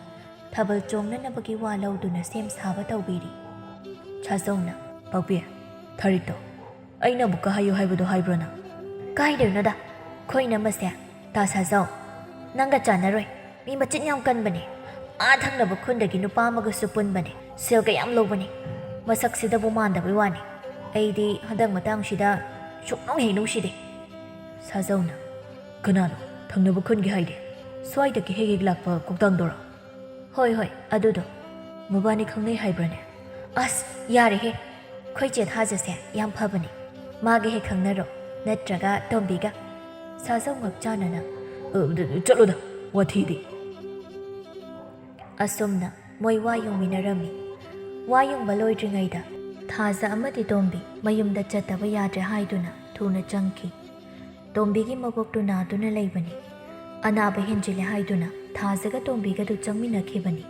ꯊꯥꯕꯜ ꯆꯣꯡꯅꯅꯕꯒꯤ ꯋꯥ ꯂꯧꯗꯨꯅ ꯁꯦꯝ ꯁꯥꯕ ꯇꯧꯕꯤꯔꯤ꯫ ꯁꯥꯖꯧꯅ, "ꯄꯥꯛꯄꯤ, ꯊꯥꯔꯤꯛꯇꯣ ꯑꯩꯅ ꯑꯃꯨꯛꯀ ꯍꯥꯏꯌꯨ ꯍꯥꯏꯕꯗꯣ ꯍꯥꯏꯕ꯭ꯔꯣ ꯅꯪ?" "ꯀꯥꯏꯗꯩꯅꯣꯗ, ꯑꯩꯈꯣꯏ ꯏꯅꯝꯃꯁꯦ ꯇꯥ ꯁꯥꯖꯧ, ꯅꯪꯒ ꯆꯥꯟꯅꯔꯣꯏ꯫ ꯃꯤ ꯃꯆꯤꯟ ꯌꯥꯝ ꯀꯟꯕꯅꯦ꯫ ꯑꯥ ꯊꯪꯅꯕ ꯈꯨꯟꯗꯒꯤ ꯅꯨꯄꯥ ꯑꯃꯒꯁꯨ ꯄꯨꯟꯕꯅꯦ꯫ ꯁꯦꯜꯒ ꯌꯥꯝ ꯂꯧꯕꯅꯦ꯫ ꯃꯁꯛꯁꯤꯗꯕꯨ ꯃꯥꯟꯗꯕꯩ ꯋꯥꯅꯤ꯫ ꯑꯩꯗꯤ ꯍꯟꯗꯛ ꯃꯇꯥꯡꯁꯤꯗ ꯁꯨꯛꯅꯨꯡ ꯍꯦꯛ ꯅꯨꯡꯁꯤꯗꯦ"꯫ ꯁꯥꯖꯧꯅ, "ꯀꯅꯥꯅꯣ? ꯊꯪꯅꯕ ꯈꯨꯟꯒꯤ ꯍꯥꯏꯗꯤ? ꯁ꯭ꯋꯥꯏꯗꯒꯤ ꯍꯦꯛ ꯍꯦꯛ ꯂꯥꯛꯄ ꯀꯣꯛꯇꯥꯡꯗꯨꯔꯣ?" "ꯍꯣꯏ, ꯍꯣꯏ, ꯑꯗꯨꯗꯣ"꯫ "ꯃꯕꯥꯅꯤ ꯈꯪꯅꯩ ꯍꯥꯏꯕ꯭ꯔꯅꯦ?" "ꯑꯁ, ꯌꯥꯔꯦꯍꯦ꯫ ꯑꯩꯈꯣꯏ ꯆꯦ ꯊꯥꯖꯁꯦ ꯌꯥꯝ ꯐꯕꯅꯦ꯫ ꯃꯥꯒ ꯍꯦꯛ ꯈꯪꯅꯔꯣ, ꯅꯠꯇ꯭ꯔꯒ ꯇꯣꯝꯕꯤꯒ"꯫ ꯁꯥꯖꯧ ꯉꯛꯆꯥꯟꯅꯅ, "ꯑ, ꯆꯠꯂꯣꯗ, ꯋꯥꯊꯤꯗꯤ"꯫ ꯑꯁꯨꯝꯅ ꯃꯣꯏ ꯋꯥ ꯌꯨꯡꯃꯤꯟꯅꯔꯝꯃꯤ꯫ ꯋꯥ ꯌꯨꯡꯕ ꯂꯣꯏꯗ꯭ꯔꯤꯉꯩꯗ ꯊꯥꯖ ꯑꯃꯗꯤ ꯇꯣꯝꯕꯤ ꯃꯌꯨꯝꯗ ꯆꯠꯇꯕ ꯌꯥꯗ꯭ꯔꯦ ꯍꯥꯏꯗꯨꯅ ꯊꯨꯅ ꯆꯪꯈꯤ꯫ ꯇꯣꯝꯕꯤꯒꯤ ꯃꯕꯣꯛꯇꯨ ꯅꯥꯗꯨꯅ ꯂꯩꯕꯅꯤ꯫ ꯑꯅꯥꯕ ꯍꯦꯟꯖꯤꯜꯂꯦ ꯍꯥꯏꯗꯨꯅ ꯊꯥꯖꯒ ꯇꯣꯝꯕꯤꯒꯗꯨ ꯆꯪꯃꯤꯟꯅꯈꯤꯕꯅꯤ꯫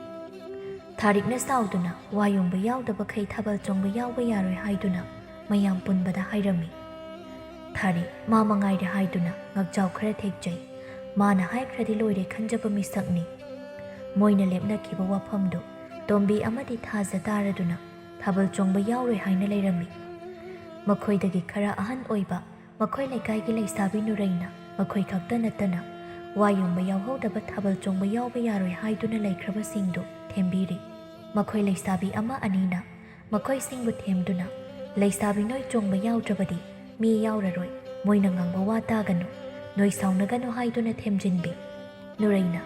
ꯊꯥꯔꯤꯛꯅ ꯁꯥꯎꯗꯨꯅ ꯋꯥ ꯌꯨꯡꯕ ꯌꯥꯎꯗꯕꯈꯩ ꯊꯥꯕꯜ ꯆꯣꯡꯕ ꯌꯥꯎꯕ ꯌꯥꯔꯣꯏ ꯍꯥꯏꯗꯨꯅ ꯃꯌꯥꯝ ꯄꯨꯟꯕꯗ ꯍꯥꯏꯔꯝꯃꯤ꯫ ꯊꯥꯔꯤꯛ ꯃꯥ ꯃꯉꯥꯏꯔꯦ ꯍꯥꯏꯗꯨꯅ ꯉꯛꯆꯥꯎ ꯈꯔ ꯊꯦꯛꯆꯩ꯫ ꯃꯥꯅ ꯍꯥꯏꯈ꯭ꯔꯗꯤ ꯂꯣꯏꯔꯦ ꯈꯟꯖꯕ ꯃꯤꯁꯛꯅꯤ꯫ ꯃꯣꯏꯅ ꯂꯦꯞꯅꯈꯤꯕ ꯋꯥꯐꯝꯗꯨ ꯇꯣꯝꯕꯤ ꯑꯃꯗꯤ ꯊꯥꯖ ꯇꯥꯔꯗꯨꯅ ꯊꯥꯕꯜ ꯆꯣꯡꯕ ꯌꯥꯎꯔꯣꯏ ꯍꯥꯏꯅ ꯂꯩꯔꯝꯃꯤ꯫ ꯃꯈꯣꯏꯗꯒꯤ ꯈꯔ ꯑꯍꯟ ꯑꯣꯏꯕ ꯃꯈꯣꯏ ꯂꯩꯀꯥꯏꯒꯤ ꯂꯩꯁꯥꯕꯤ ꯅꯨꯔꯩꯅ ꯃꯈꯣꯏ ꯈꯛꯇ ꯅꯠꯇꯅ ꯋꯥ ꯌꯨꯡꯕ ꯌꯥꯎꯍꯧꯗꯕ ꯊꯥꯕꯜ ꯆꯣꯡꯕ ꯌꯥꯎꯕ ꯌꯥꯔꯣꯏ ꯍꯥꯏꯗꯨꯅ ꯂꯩꯈ꯭ꯔꯕꯁꯤꯡꯗꯨ ꯊꯦꯝꯕꯤꯔꯤ꯫ ꯃꯈꯣꯏ ꯂꯩꯁꯥꯕꯤ ꯑꯃ ꯑꯅꯤꯅ ꯃꯈꯣꯏꯁꯤꯡꯕꯨ ꯊꯦꯝꯗꯨꯅ, "ꯂꯩꯁꯥꯕꯤ ꯅꯣꯏ ꯆꯣꯡꯕ ꯌꯥꯎꯗ꯭ꯔꯕꯗꯤ ꯃꯤ ꯌꯥꯎꯔꯔꯣꯏ, ꯃꯣꯏꯅ ꯉꯥꯡꯕ ꯋꯥ ꯇꯥꯒꯅꯨ, ꯅꯣꯏ ꯁꯥꯎꯅꯒꯅꯨ" ꯍꯥꯏꯗꯨꯅ ꯊꯦꯝꯖꯤꯟꯕꯤ꯫ ꯅꯨꯔꯩꯅ,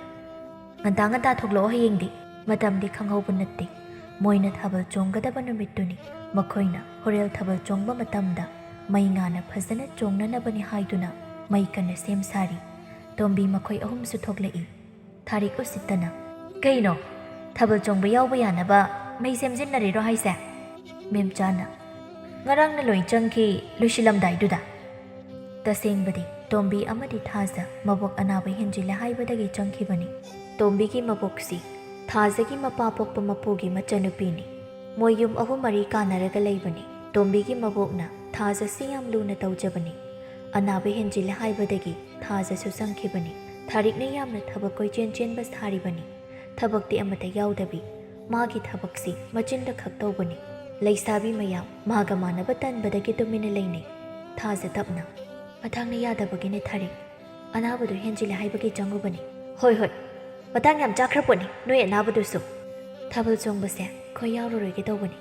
"ꯉꯟꯇꯥ ꯉꯟꯇꯥ ꯊꯣꯛꯂꯛꯑꯣ ꯍꯌꯦꯡꯗꯤ, ꯃꯇꯝꯗꯤ ꯈꯪꯍꯧꯕ ꯅꯠꯇꯦ꯫ ꯃꯣꯏꯅ ꯊꯥꯕꯜ ꯆꯣꯡꯒꯗꯕ ꯅꯨꯃꯤꯠꯇꯨꯅꯤ꯫ ꯃꯈꯣꯏꯅ ꯍꯣꯔꯦꯜ ꯊꯥꯕꯜ ꯆꯣꯡꯕ ꯃꯇꯝꯗ ꯃꯩ ꯉꯥꯅ ꯐꯖꯅ ꯆꯣꯡꯅꯅꯕꯅꯤ" ꯍꯥꯏꯗꯨꯅ ꯃꯩ ꯀꯟꯅ ꯁꯦꯝ ꯁꯥꯔꯤ꯫ ꯇꯣꯝꯕꯤ ꯃꯈꯣꯏ ꯑꯍꯨꯝꯁꯨ ꯊꯣꯛꯂꯛꯏ꯫ ꯊꯥꯔꯤꯛ ꯎꯁꯤꯠꯇꯅ, "ꯀꯩꯅꯣ? ꯊꯥꯕꯜ ꯆꯣꯡꯕ ꯌꯥꯎꯕ ꯌꯥꯅꯕ ꯃꯩ ꯁꯦꯝꯖꯤꯟꯅꯔꯤꯔꯣ ꯍꯥꯏꯁꯦ?" ꯃꯦꯝꯆꯥꯅ, "ꯉꯔꯥꯡꯅ ꯂꯣꯏ ꯆꯪꯈꯤ, ꯂꯣꯏꯁꯤꯜꯂꯝꯗꯥꯏꯗꯨꯗ"꯫ ꯇꯁꯦꯡꯕꯗꯤ ꯇꯣꯝꯕꯤ ꯑꯃꯗꯤ ꯊꯥꯖ ꯃꯕꯣꯛ ꯑꯅꯥꯕ ꯍꯦꯟꯖꯤꯜꯂꯦ ꯍꯥꯏꯕꯗꯒꯤ ꯆꯪꯈꯤꯕꯅꯤ꯫ ꯇꯣꯝꯕꯤꯒꯤ ꯃꯕꯣꯛꯁꯤ ꯊꯥꯖꯒꯤ ꯃꯄꯥ ꯄꯣꯛꯄ ꯃꯄꯨꯒꯤ ꯃꯆꯟꯅꯨꯄꯤꯅꯤ꯫ ꯃꯣꯏ ꯌꯨꯝ ꯑꯍꯨꯝ ꯃꯔꯤ ꯀꯥꯟꯅꯔꯒ ꯂꯩꯕꯅꯤ꯫ ꯇꯣꯝꯕꯤꯒꯤ ꯃꯕꯣꯛꯅ ꯊꯥꯖꯁꯤ ꯌꯥꯝ ꯂꯨꯅ ꯇꯧꯖꯕꯅꯤ꯫ ꯑꯅꯥꯕ ꯍꯦꯟꯖꯤꯜꯂꯦ ꯍꯥꯏꯕꯗꯒꯤ ꯊꯥꯖꯁꯨ ꯆꯪꯈꯤꯕꯅꯤ꯫ ꯊꯥꯔꯤꯛꯅ ꯌꯥꯝꯅ ꯊꯕꯛ ꯀꯣꯏꯆꯦꯟ ꯆꯦꯟꯕ ꯁꯥꯔꯤꯕꯅꯤ꯫ ꯊꯕꯛꯇꯤ ꯑꯃꯠꯇ ꯌꯥꯎꯗꯕꯤ, ꯃꯥꯒꯤ ꯊꯕꯛꯁꯤ ꯃꯆꯤꯟꯗ ꯈꯛ ꯇꯧꯕꯅꯤ꯫ ꯂꯩꯁꯥꯕꯤ ꯃꯌꯥꯝ ꯃꯥꯒ ꯃꯥꯟꯅꯕ ꯇꯟꯕꯗꯒꯤ ꯇꯨꯃꯤꯟꯅ ꯂꯩꯅꯩ꯫ ꯊꯥꯖ ꯇꯞꯅ, "ꯃꯊꯪꯅ ꯌꯥꯗꯕꯒꯤꯅꯦ ꯊꯥꯔꯤꯛ꯫ ꯑꯅꯥꯕꯗꯨ ꯍꯦꯟꯖꯤꯜꯂꯦ ꯍꯥꯏꯕꯒꯤ ꯆꯪꯉꯨꯕꯅꯤ"꯫ "ꯍꯣꯏ, ꯍꯣꯏ, ꯃꯇꯥꯡ ꯌꯥꯝ ꯆꯥꯈ꯭ꯔ ꯄꯣꯠꯅꯤ ꯅꯣꯏ ꯑꯅꯥꯕꯗꯨꯁꯨ꯫ ꯊꯥꯕꯜ ꯆꯣꯡꯕꯁꯦ ꯑꯩꯈꯣꯏ ꯌꯥꯎꯔꯔꯣꯏꯒꯦ ꯇꯧꯕꯅꯤ꯫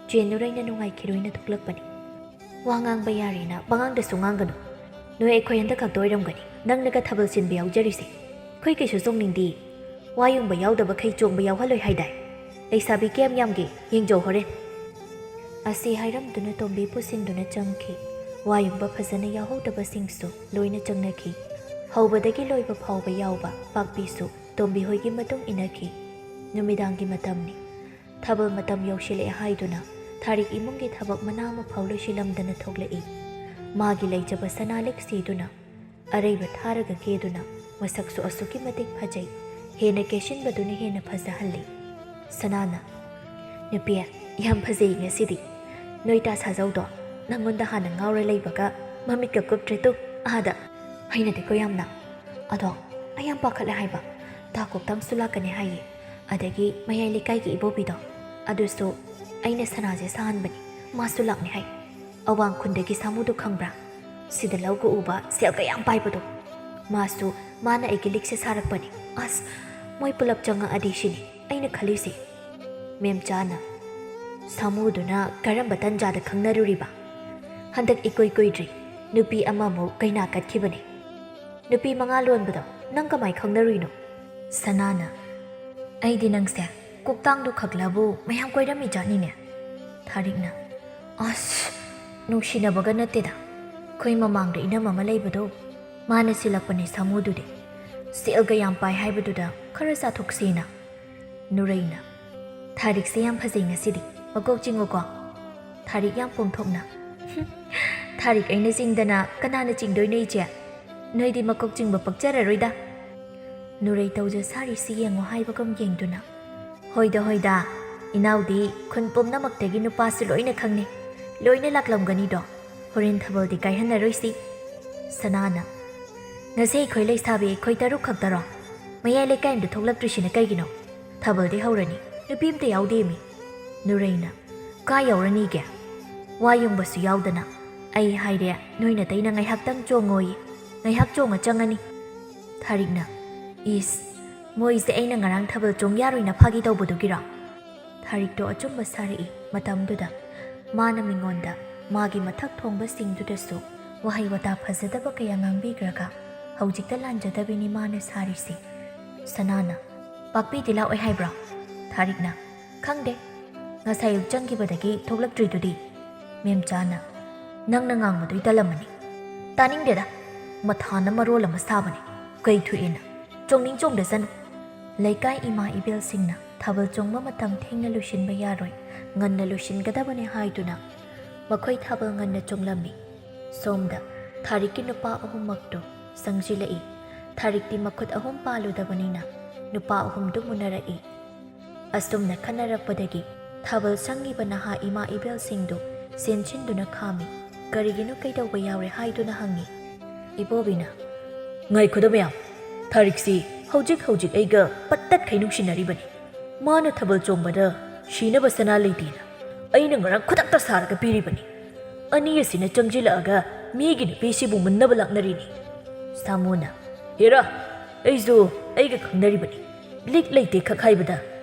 ꯆꯦ ꯅꯨꯔꯩꯅ ꯅꯨꯡꯉꯥꯏꯈꯤꯔꯣꯏꯅ ꯊꯣꯛꯂꯛꯄꯅꯤ"꯫ "ꯋꯥ ꯉꯥꯡꯕ ꯌꯥꯔꯦꯅ ꯄꯉꯥꯡꯗꯁꯨ ꯉꯥꯡꯒꯅꯨ꯫ ꯅꯣꯏ ꯑꯩꯈꯣꯏ ꯍꯟꯗꯛ ꯈꯛꯇ ꯑꯣꯏꯔꯝꯒꯅꯤ ꯅꯪꯅꯒ ꯊꯥꯕꯜ ꯁꯤꯟꯕ ꯌꯥꯎꯖꯔꯤꯁꯦ꯫ ꯑꯩꯈꯣꯏ ꯀꯩꯁꯨ ꯆꯣꯡꯅꯤꯡꯗꯦ꯫ ꯋꯥ ꯌꯨꯡꯕ ꯌꯥꯎꯗꯕꯈꯩ ꯆꯣꯡꯕ ꯌꯥꯎꯍꯜꯂꯣꯏ ꯍꯥꯏꯗꯥꯏ? ꯂꯩꯁꯥꯕꯤ ꯀꯌꯥꯝ ꯌꯥꯝꯒꯦ ꯌꯦꯡꯖꯧ ꯍꯣꯔꯦꯟ"꯫ ꯑꯁꯤ ꯍꯥꯏꯔꯝꯗꯨꯅ ꯇꯣꯝꯕꯤ ꯄꯨꯁꯤꯟꯗꯨꯅ ꯆꯪꯈꯤ꯫ ꯋꯥ ꯌꯨꯡꯕ ꯐꯖꯅ ꯌꯥꯎꯍꯧꯗꯕꯁꯤꯡꯁꯨ ꯂꯣꯏꯅ ꯆꯪꯅꯈꯤ꯫ ꯍꯧꯕꯗꯒꯤ ꯂꯣꯏꯕ ꯐꯥꯎꯕ ꯌꯥꯎꯕ ꯄꯥꯛꯄꯤꯁꯨ ꯇꯣꯝꯕꯤ ꯍꯣꯏꯒꯤ ꯃꯇꯨꯡ ꯏꯟꯅꯈꯤ꯫ ꯅꯨꯃꯤꯗꯥꯡꯒꯤ ꯃꯇꯝꯅꯤ꯫ ꯊꯥꯕꯜ ꯃꯇꯝ ꯌꯧꯁꯤꯜꯂꯛꯑꯦ ꯍꯥꯏꯗꯨꯅ ꯊꯥꯔꯤꯛ ꯏꯃꯨꯡꯒꯤ ꯊꯕꯛ ꯃꯅꯥ ꯑꯃ ꯐꯥꯎ ꯂꯣꯏꯁꯤꯜꯂꯝꯗꯅ ꯊꯣꯛꯂꯛꯏ꯫ ꯃꯥꯒꯤ ꯂꯩꯖꯕ ꯁꯅꯥ ꯂꯤꯛ ꯁꯤꯗꯨꯅ ꯑꯔꯩꯕ ꯊꯥꯔꯒ ꯀꯦꯗꯨꯅ ꯃꯁꯛꯁꯨ ꯑꯁꯨꯛꯀꯤ ꯃꯇꯤꯛ ꯐꯖꯩ꯫ ꯍꯦꯟꯅ ꯀꯦꯁꯤꯟꯕꯗꯨꯅ ꯍꯦꯟꯅ ꯐꯖꯍꯜꯂꯤ꯫ ꯁꯅꯥꯅ, "ꯅꯨꯄꯤ, ꯌꯥꯝ ꯐꯖꯩ ꯉꯁꯤꯗꯤ꯫ ꯅꯣꯏ ꯇꯥ ꯁꯥꯖꯧꯗꯣ ꯅꯪꯉꯣꯟꯗ ꯍꯥꯟꯅ ꯉꯥꯎꯔ ꯂꯩꯕꯒ ꯃꯃꯤꯠꯀ ꯀꯨꯞꯇ꯭ꯔꯦ ꯇꯨ, ꯑꯥꯗ꯫ ꯍꯩꯅꯗꯦꯀꯣ ꯌꯥꯝꯅ꯫ ꯑꯗꯣ ꯑꯩ ꯌꯥꯝ ꯄꯥꯈꯠꯂꯦ ꯍꯥꯏꯕ꯫ ꯇꯥ ꯀꯣꯛꯇꯥꯡꯁꯨ ꯂꯥꯛꯀꯅꯤ ꯍꯥꯏꯌꯦ꯫ ꯑꯗꯒꯤ ꯃꯌꯥꯏ ꯂꯩꯀꯥꯏꯒꯤ ꯏꯕꯣꯕꯤꯗꯣ, ꯑꯗꯨꯁꯨ ꯑꯩꯅ ꯁꯅꯥꯁꯦ ꯁꯥꯍꯟꯕꯅꯤ, ꯃꯥꯁꯨ ꯂꯥꯛꯅꯤ ꯍꯥꯏ꯫ ꯑꯋꯥꯡ ꯈꯨꯟꯗꯒꯤ ꯁꯥꯃꯨꯗꯣ ꯈꯪꯕ꯭ꯔꯥ? ꯁꯤꯗ ꯂꯧꯒ ꯎꯕ ꯁꯦꯜꯒ ꯌꯥꯝ ꯄꯥꯏꯕꯗꯣ꯫ ꯃꯥꯁꯨ, ꯃꯥꯅ ꯑꯩꯒꯤ ꯂꯤꯛꯁꯦ ꯁꯥꯔꯛꯄꯅꯤ꯫ ꯑꯁ, ꯃꯣꯏ ꯄꯨꯂꯞ ꯆꯪꯉꯛꯑꯗꯤ ꯁꯤꯅꯤ ꯑꯩꯅ ꯈꯜꯂꯤꯁꯦ꯫" ꯃꯦꯝꯆꯥꯅ, "ꯁꯥꯃꯨꯗꯨꯅ ꯀꯔꯝꯕ ꯇꯟꯖꯥꯗ ꯈꯪꯅꯔꯨꯔꯤꯕ? ꯍꯟꯗꯛ ꯏꯀꯨꯏ ꯀꯨꯏꯗ꯭ꯔꯤ ꯅꯨꯄꯤ ꯑꯃꯃꯨꯛ ꯀꯩꯅꯥ ꯀꯠꯈꯤꯕꯅꯤ꯫ ꯅꯨꯄꯤ ꯃꯉꯥ ꯂꯣꯟꯕꯗꯣ ꯅꯪ ꯀꯃꯥꯏ ꯈꯪꯅꯔꯨꯏꯅꯣ?" ꯁꯅꯥꯅ, "ꯑꯩꯗꯤ ꯅꯪꯁꯦ ꯀꯣꯛꯇꯥꯡꯗꯨ ꯈꯛꯂꯕꯨ ꯃꯌꯥꯝ ꯀꯣꯏꯔꯝꯃꯤ ꯖꯥꯠꯅꯤꯅꯦ꯫" ꯊꯥꯔꯤꯛꯅ, "ꯑꯁ, ꯅꯨꯡꯁꯤꯅꯕꯒ ꯅꯠꯇꯦꯗ꯫ ꯑꯩꯈꯣꯏ ꯃꯃꯥꯡꯗ ꯏꯅꯝ ꯑꯃ ꯂꯩꯕꯗꯣ, ꯃꯥꯅ ꯁꯤꯜꯂꯛꯄꯅꯦ ꯁꯥꯃꯨꯗꯨꯗꯤ꯫ ꯁꯦꯜꯒ ꯌꯥꯝ ꯄꯥꯏ ꯍꯥꯏꯕꯗꯨꯗ ꯈꯔ ꯆꯥꯊꯣꯛꯁꯦꯅ꯫" ꯅꯨꯔꯩꯅ, "ꯊꯥꯔꯤꯛꯁꯦ ꯌꯥꯝ ꯐꯖꯩ ꯉꯁꯤꯗꯤ, ꯃꯀꯣꯛ ꯆꯤꯡꯉꯨꯀꯣ꯫" ꯊꯥꯔꯤꯛ ꯌꯥꯝ ꯄꯣꯡꯊꯣꯛꯅ, "ꯍꯨꯝ, ꯊꯥꯔꯤꯛ ꯑꯩꯅ ꯆꯤꯡꯗꯅ ꯀꯅꯥꯅ ꯆꯤꯡꯗꯣꯏꯅꯣ ꯏꯆꯦ? ꯅꯣꯏꯗꯤ ꯃꯀꯣꯛ ꯆꯤꯡꯕ ꯄꯛꯆꯔꯔꯣꯏꯗ꯫" ꯅꯨꯔꯩ ꯇꯧꯖ ꯁꯥꯔꯤꯁꯤ ꯌꯦꯡꯉꯣ ꯍꯥꯏꯕꯒꯨꯝ ꯌꯦꯡꯗꯨꯅ, "ꯍꯣꯏꯗ ꯍꯣꯏꯗ, ꯏꯅꯥꯎꯗꯤ ꯈꯨꯟ ꯄꯨꯝꯅꯃꯛꯇꯒꯤ ꯅꯨꯄꯥꯁꯨ ꯂꯣꯏꯅ ꯈꯪꯅꯩ, ꯂꯣꯏꯅ ꯂꯥꯛꯂꯝꯒꯅꯤꯗꯣ꯫ ꯍꯣꯔꯦꯟ ꯊꯥꯕꯜꯗꯤ ꯀꯥꯏꯍꯟꯅꯔꯣꯏꯁꯤ꯫" ꯁꯅꯥꯅ, "ꯉꯁꯤ ꯑꯩꯈꯣꯏ ꯂꯩꯁꯥꯕꯤ ꯑꯩꯈꯣꯏ ꯇꯔꯨꯛ ꯈꯛꯇꯔꯣ? ꯃꯌꯥꯏ ꯂꯩꯀꯥꯏ ꯑꯝꯗ ꯊꯣꯛꯂꯛꯇ꯭ꯔꯤꯁꯤꯅ ꯀꯩꯒꯤꯅꯣ? ꯊꯥꯕꯜꯗꯤ ꯍꯧꯔꯅꯤ, ꯅꯨꯄꯤ ꯑꯝꯇ ꯌꯥꯎꯗꯦꯃꯤ꯫" ꯅꯨꯔꯩꯅ, "ꯀꯥꯏ ꯌꯥꯎꯔꯅꯤꯒꯦ? ꯋꯥ ꯌꯨꯡꯕꯁꯨ ꯌꯥꯎꯗꯅ꯫ ꯑꯩ ꯍꯥꯏꯔꯦ, ꯅꯣꯏ ꯅꯇꯩꯅ ꯉꯥꯏꯍꯥꯛꯇꯪ ꯆꯣꯡꯉꯣꯌꯦ꯫ ꯉꯥꯏꯍꯥꯛ ꯆꯣꯡꯉ ꯆꯪꯉꯅꯤ꯫" ꯊꯥꯔꯤꯛꯅ, "ꯏꯁ, ꯃꯣꯏꯁꯦ ꯑꯩꯅ ꯉꯔꯥꯡ ꯊꯥꯕꯜ ꯆꯣꯡ ꯌꯥꯔꯣꯏꯅ ꯐꯥꯒꯤ ꯇꯧꯕꯗꯨꯒꯤꯔꯣ?" ꯊꯥꯔꯤꯛꯇꯣ ꯑꯆꯨꯝꯕ ꯁꯥꯔꯛꯏ꯫ ꯃꯇꯝꯗꯨꯗ ꯃꯥꯅ ꯃꯤꯉꯣꯟꯗ ꯃꯥꯒꯤ ꯃꯊꯛ ꯊꯣꯡꯕꯁꯤꯡꯗꯨꯗꯁꯨ ꯋꯥꯍꯩ ꯋꯥꯇꯥ ꯐꯖꯗꯕ ꯀꯌꯥ ꯉꯥꯡꯕꯤꯈ꯭ꯔꯒ ꯍꯧꯖꯤꯛꯇ ꯂꯥꯟꯖꯗꯕꯤꯅꯤ ꯃꯥꯅ ꯁꯥꯔꯤꯁꯦ꯫ ꯁꯅꯥꯅ, "ꯄꯥꯛꯄꯤꯗꯤ ꯂꯥꯛꯑꯣꯏ ꯍꯥꯏꯕ꯭ꯔꯣ?" ꯊꯥꯔꯤꯛꯅ, "ꯈꯪꯗꯦ, ꯉꯁꯥꯏ ꯑꯌꯨꯛ ꯆꯪꯈꯤꯕꯗꯒꯤ ꯊꯣꯛꯂꯛꯇ꯭ꯔꯤꯗꯨꯗꯤ꯫" ꯃꯦꯝꯆꯥꯅ, "ꯅꯪꯅ ꯉꯥꯡꯕꯗꯨ ꯑꯩ ꯇꯜꯂꯝꯃꯅꯤ꯫ ꯇꯥꯅꯤꯡꯗꯦꯗ, ꯃꯊꯥꯅ ꯃꯔꯣꯜ ꯑꯃ ꯁꯥꯕꯅꯤ꯫ ꯀꯩ ꯊꯣꯛꯑꯦꯅ? ꯆꯣꯡꯅꯤꯡ ꯆꯣꯡꯗꯁꯅꯨ꯫" ꯂꯩꯀꯥꯏ ꯏꯃꯥ ꯏꯕꯦꯜꯁꯤꯡꯅ ꯊꯥꯕꯜ ꯆꯣꯡꯕ ꯃꯇꯝ ꯊꯦꯡꯅ ꯂꯣꯏꯁꯤꯟꯕ ꯌꯥꯔꯣꯏ, ꯉꯟꯅ ꯂꯣꯏꯁꯤꯟꯒꯗꯕꯅꯤ ꯍꯥꯏꯗꯨꯅ ꯃꯈꯣꯏ ꯊꯥꯕꯜ ꯉꯟꯅ ꯆꯣꯡꯂꯝꯃꯤ꯫ ꯁꯣꯝꯗ ꯊꯥꯔꯤꯛꯀꯤ ꯅꯨꯄꯥ ꯑꯍꯨꯝꯃꯛꯇꯨ ꯆꯪꯁꯤꯜꯂꯛꯏ꯫ ꯊꯥꯔꯤꯛꯇꯤ ꯃꯈꯨꯠ ꯑꯍꯨꯝ ꯄꯥꯜꯂꯨꯗꯕꯅꯤꯅ ꯅꯨꯄꯥ ꯑꯍꯨꯝꯗꯨ ꯃꯨꯟꯅꯔꯛꯏ꯫ ꯑꯁꯨꯝꯅ ꯈꯟꯅꯔꯛꯄꯗꯒꯤ ꯊꯥꯕꯜ ꯁꯪꯉꯤꯕ ꯅꯍꯥ ꯏꯃꯥ ꯏꯕꯦꯜꯁꯤꯡꯗꯨ ꯆꯦꯟꯁꯤꯟꯗꯨꯅ ꯈꯥꯝꯃꯤ꯫ "ꯀꯔꯤꯒꯤꯅꯣ, ꯀꯩꯗꯧꯕ ꯌꯥꯎꯔꯦ?" ꯍꯥꯏꯗꯨꯅ ꯍꯪꯉꯤ꯫ ꯏꯕꯣꯕꯤꯅ, "ꯉꯥꯏꯈꯣꯗ ꯃꯌꯥꯝ, ꯊꯥꯔꯤꯛꯁꯤ ꯍꯧꯖꯤꯛ ꯍꯧꯖꯤꯛ ꯑꯩꯒ ꯄꯠꯇꯠꯈꯩ ꯅꯨꯡꯁꯤꯅꯔꯤꯕꯅꯤ꯫ ꯃꯥꯅ ꯊꯥꯕꯜ ꯆꯣꯡꯕꯗ ꯁꯤꯅꯕ ꯁꯅꯥ ꯂꯩꯇꯦꯅ ꯑꯩꯅ ꯉꯔꯥꯡ ꯈꯨꯗꯛꯇ ꯁꯥꯔꯒ ꯄꯤꯔꯤꯕꯅꯤ꯫ ꯑꯅꯤ ꯑꯁꯤꯅ ꯆꯪꯁꯤꯜꯂꯛꯑꯒ ꯃꯤꯒꯤ ꯅꯨꯄꯤꯁꯤꯕꯨ ꯃꯨꯟꯅꯕ ꯂꯥꯛꯅꯔꯤꯅꯤ꯫" ꯁꯥꯃꯨꯅ, "ꯍꯦꯔꯥ, ꯑꯩꯁꯨ ꯑꯩꯒ ꯈꯪꯅꯔꯤꯕꯅꯤ꯫ ꯂꯤꯛ ꯂꯩꯇꯦ ꯈꯛ ꯍꯥꯏꯕꯗ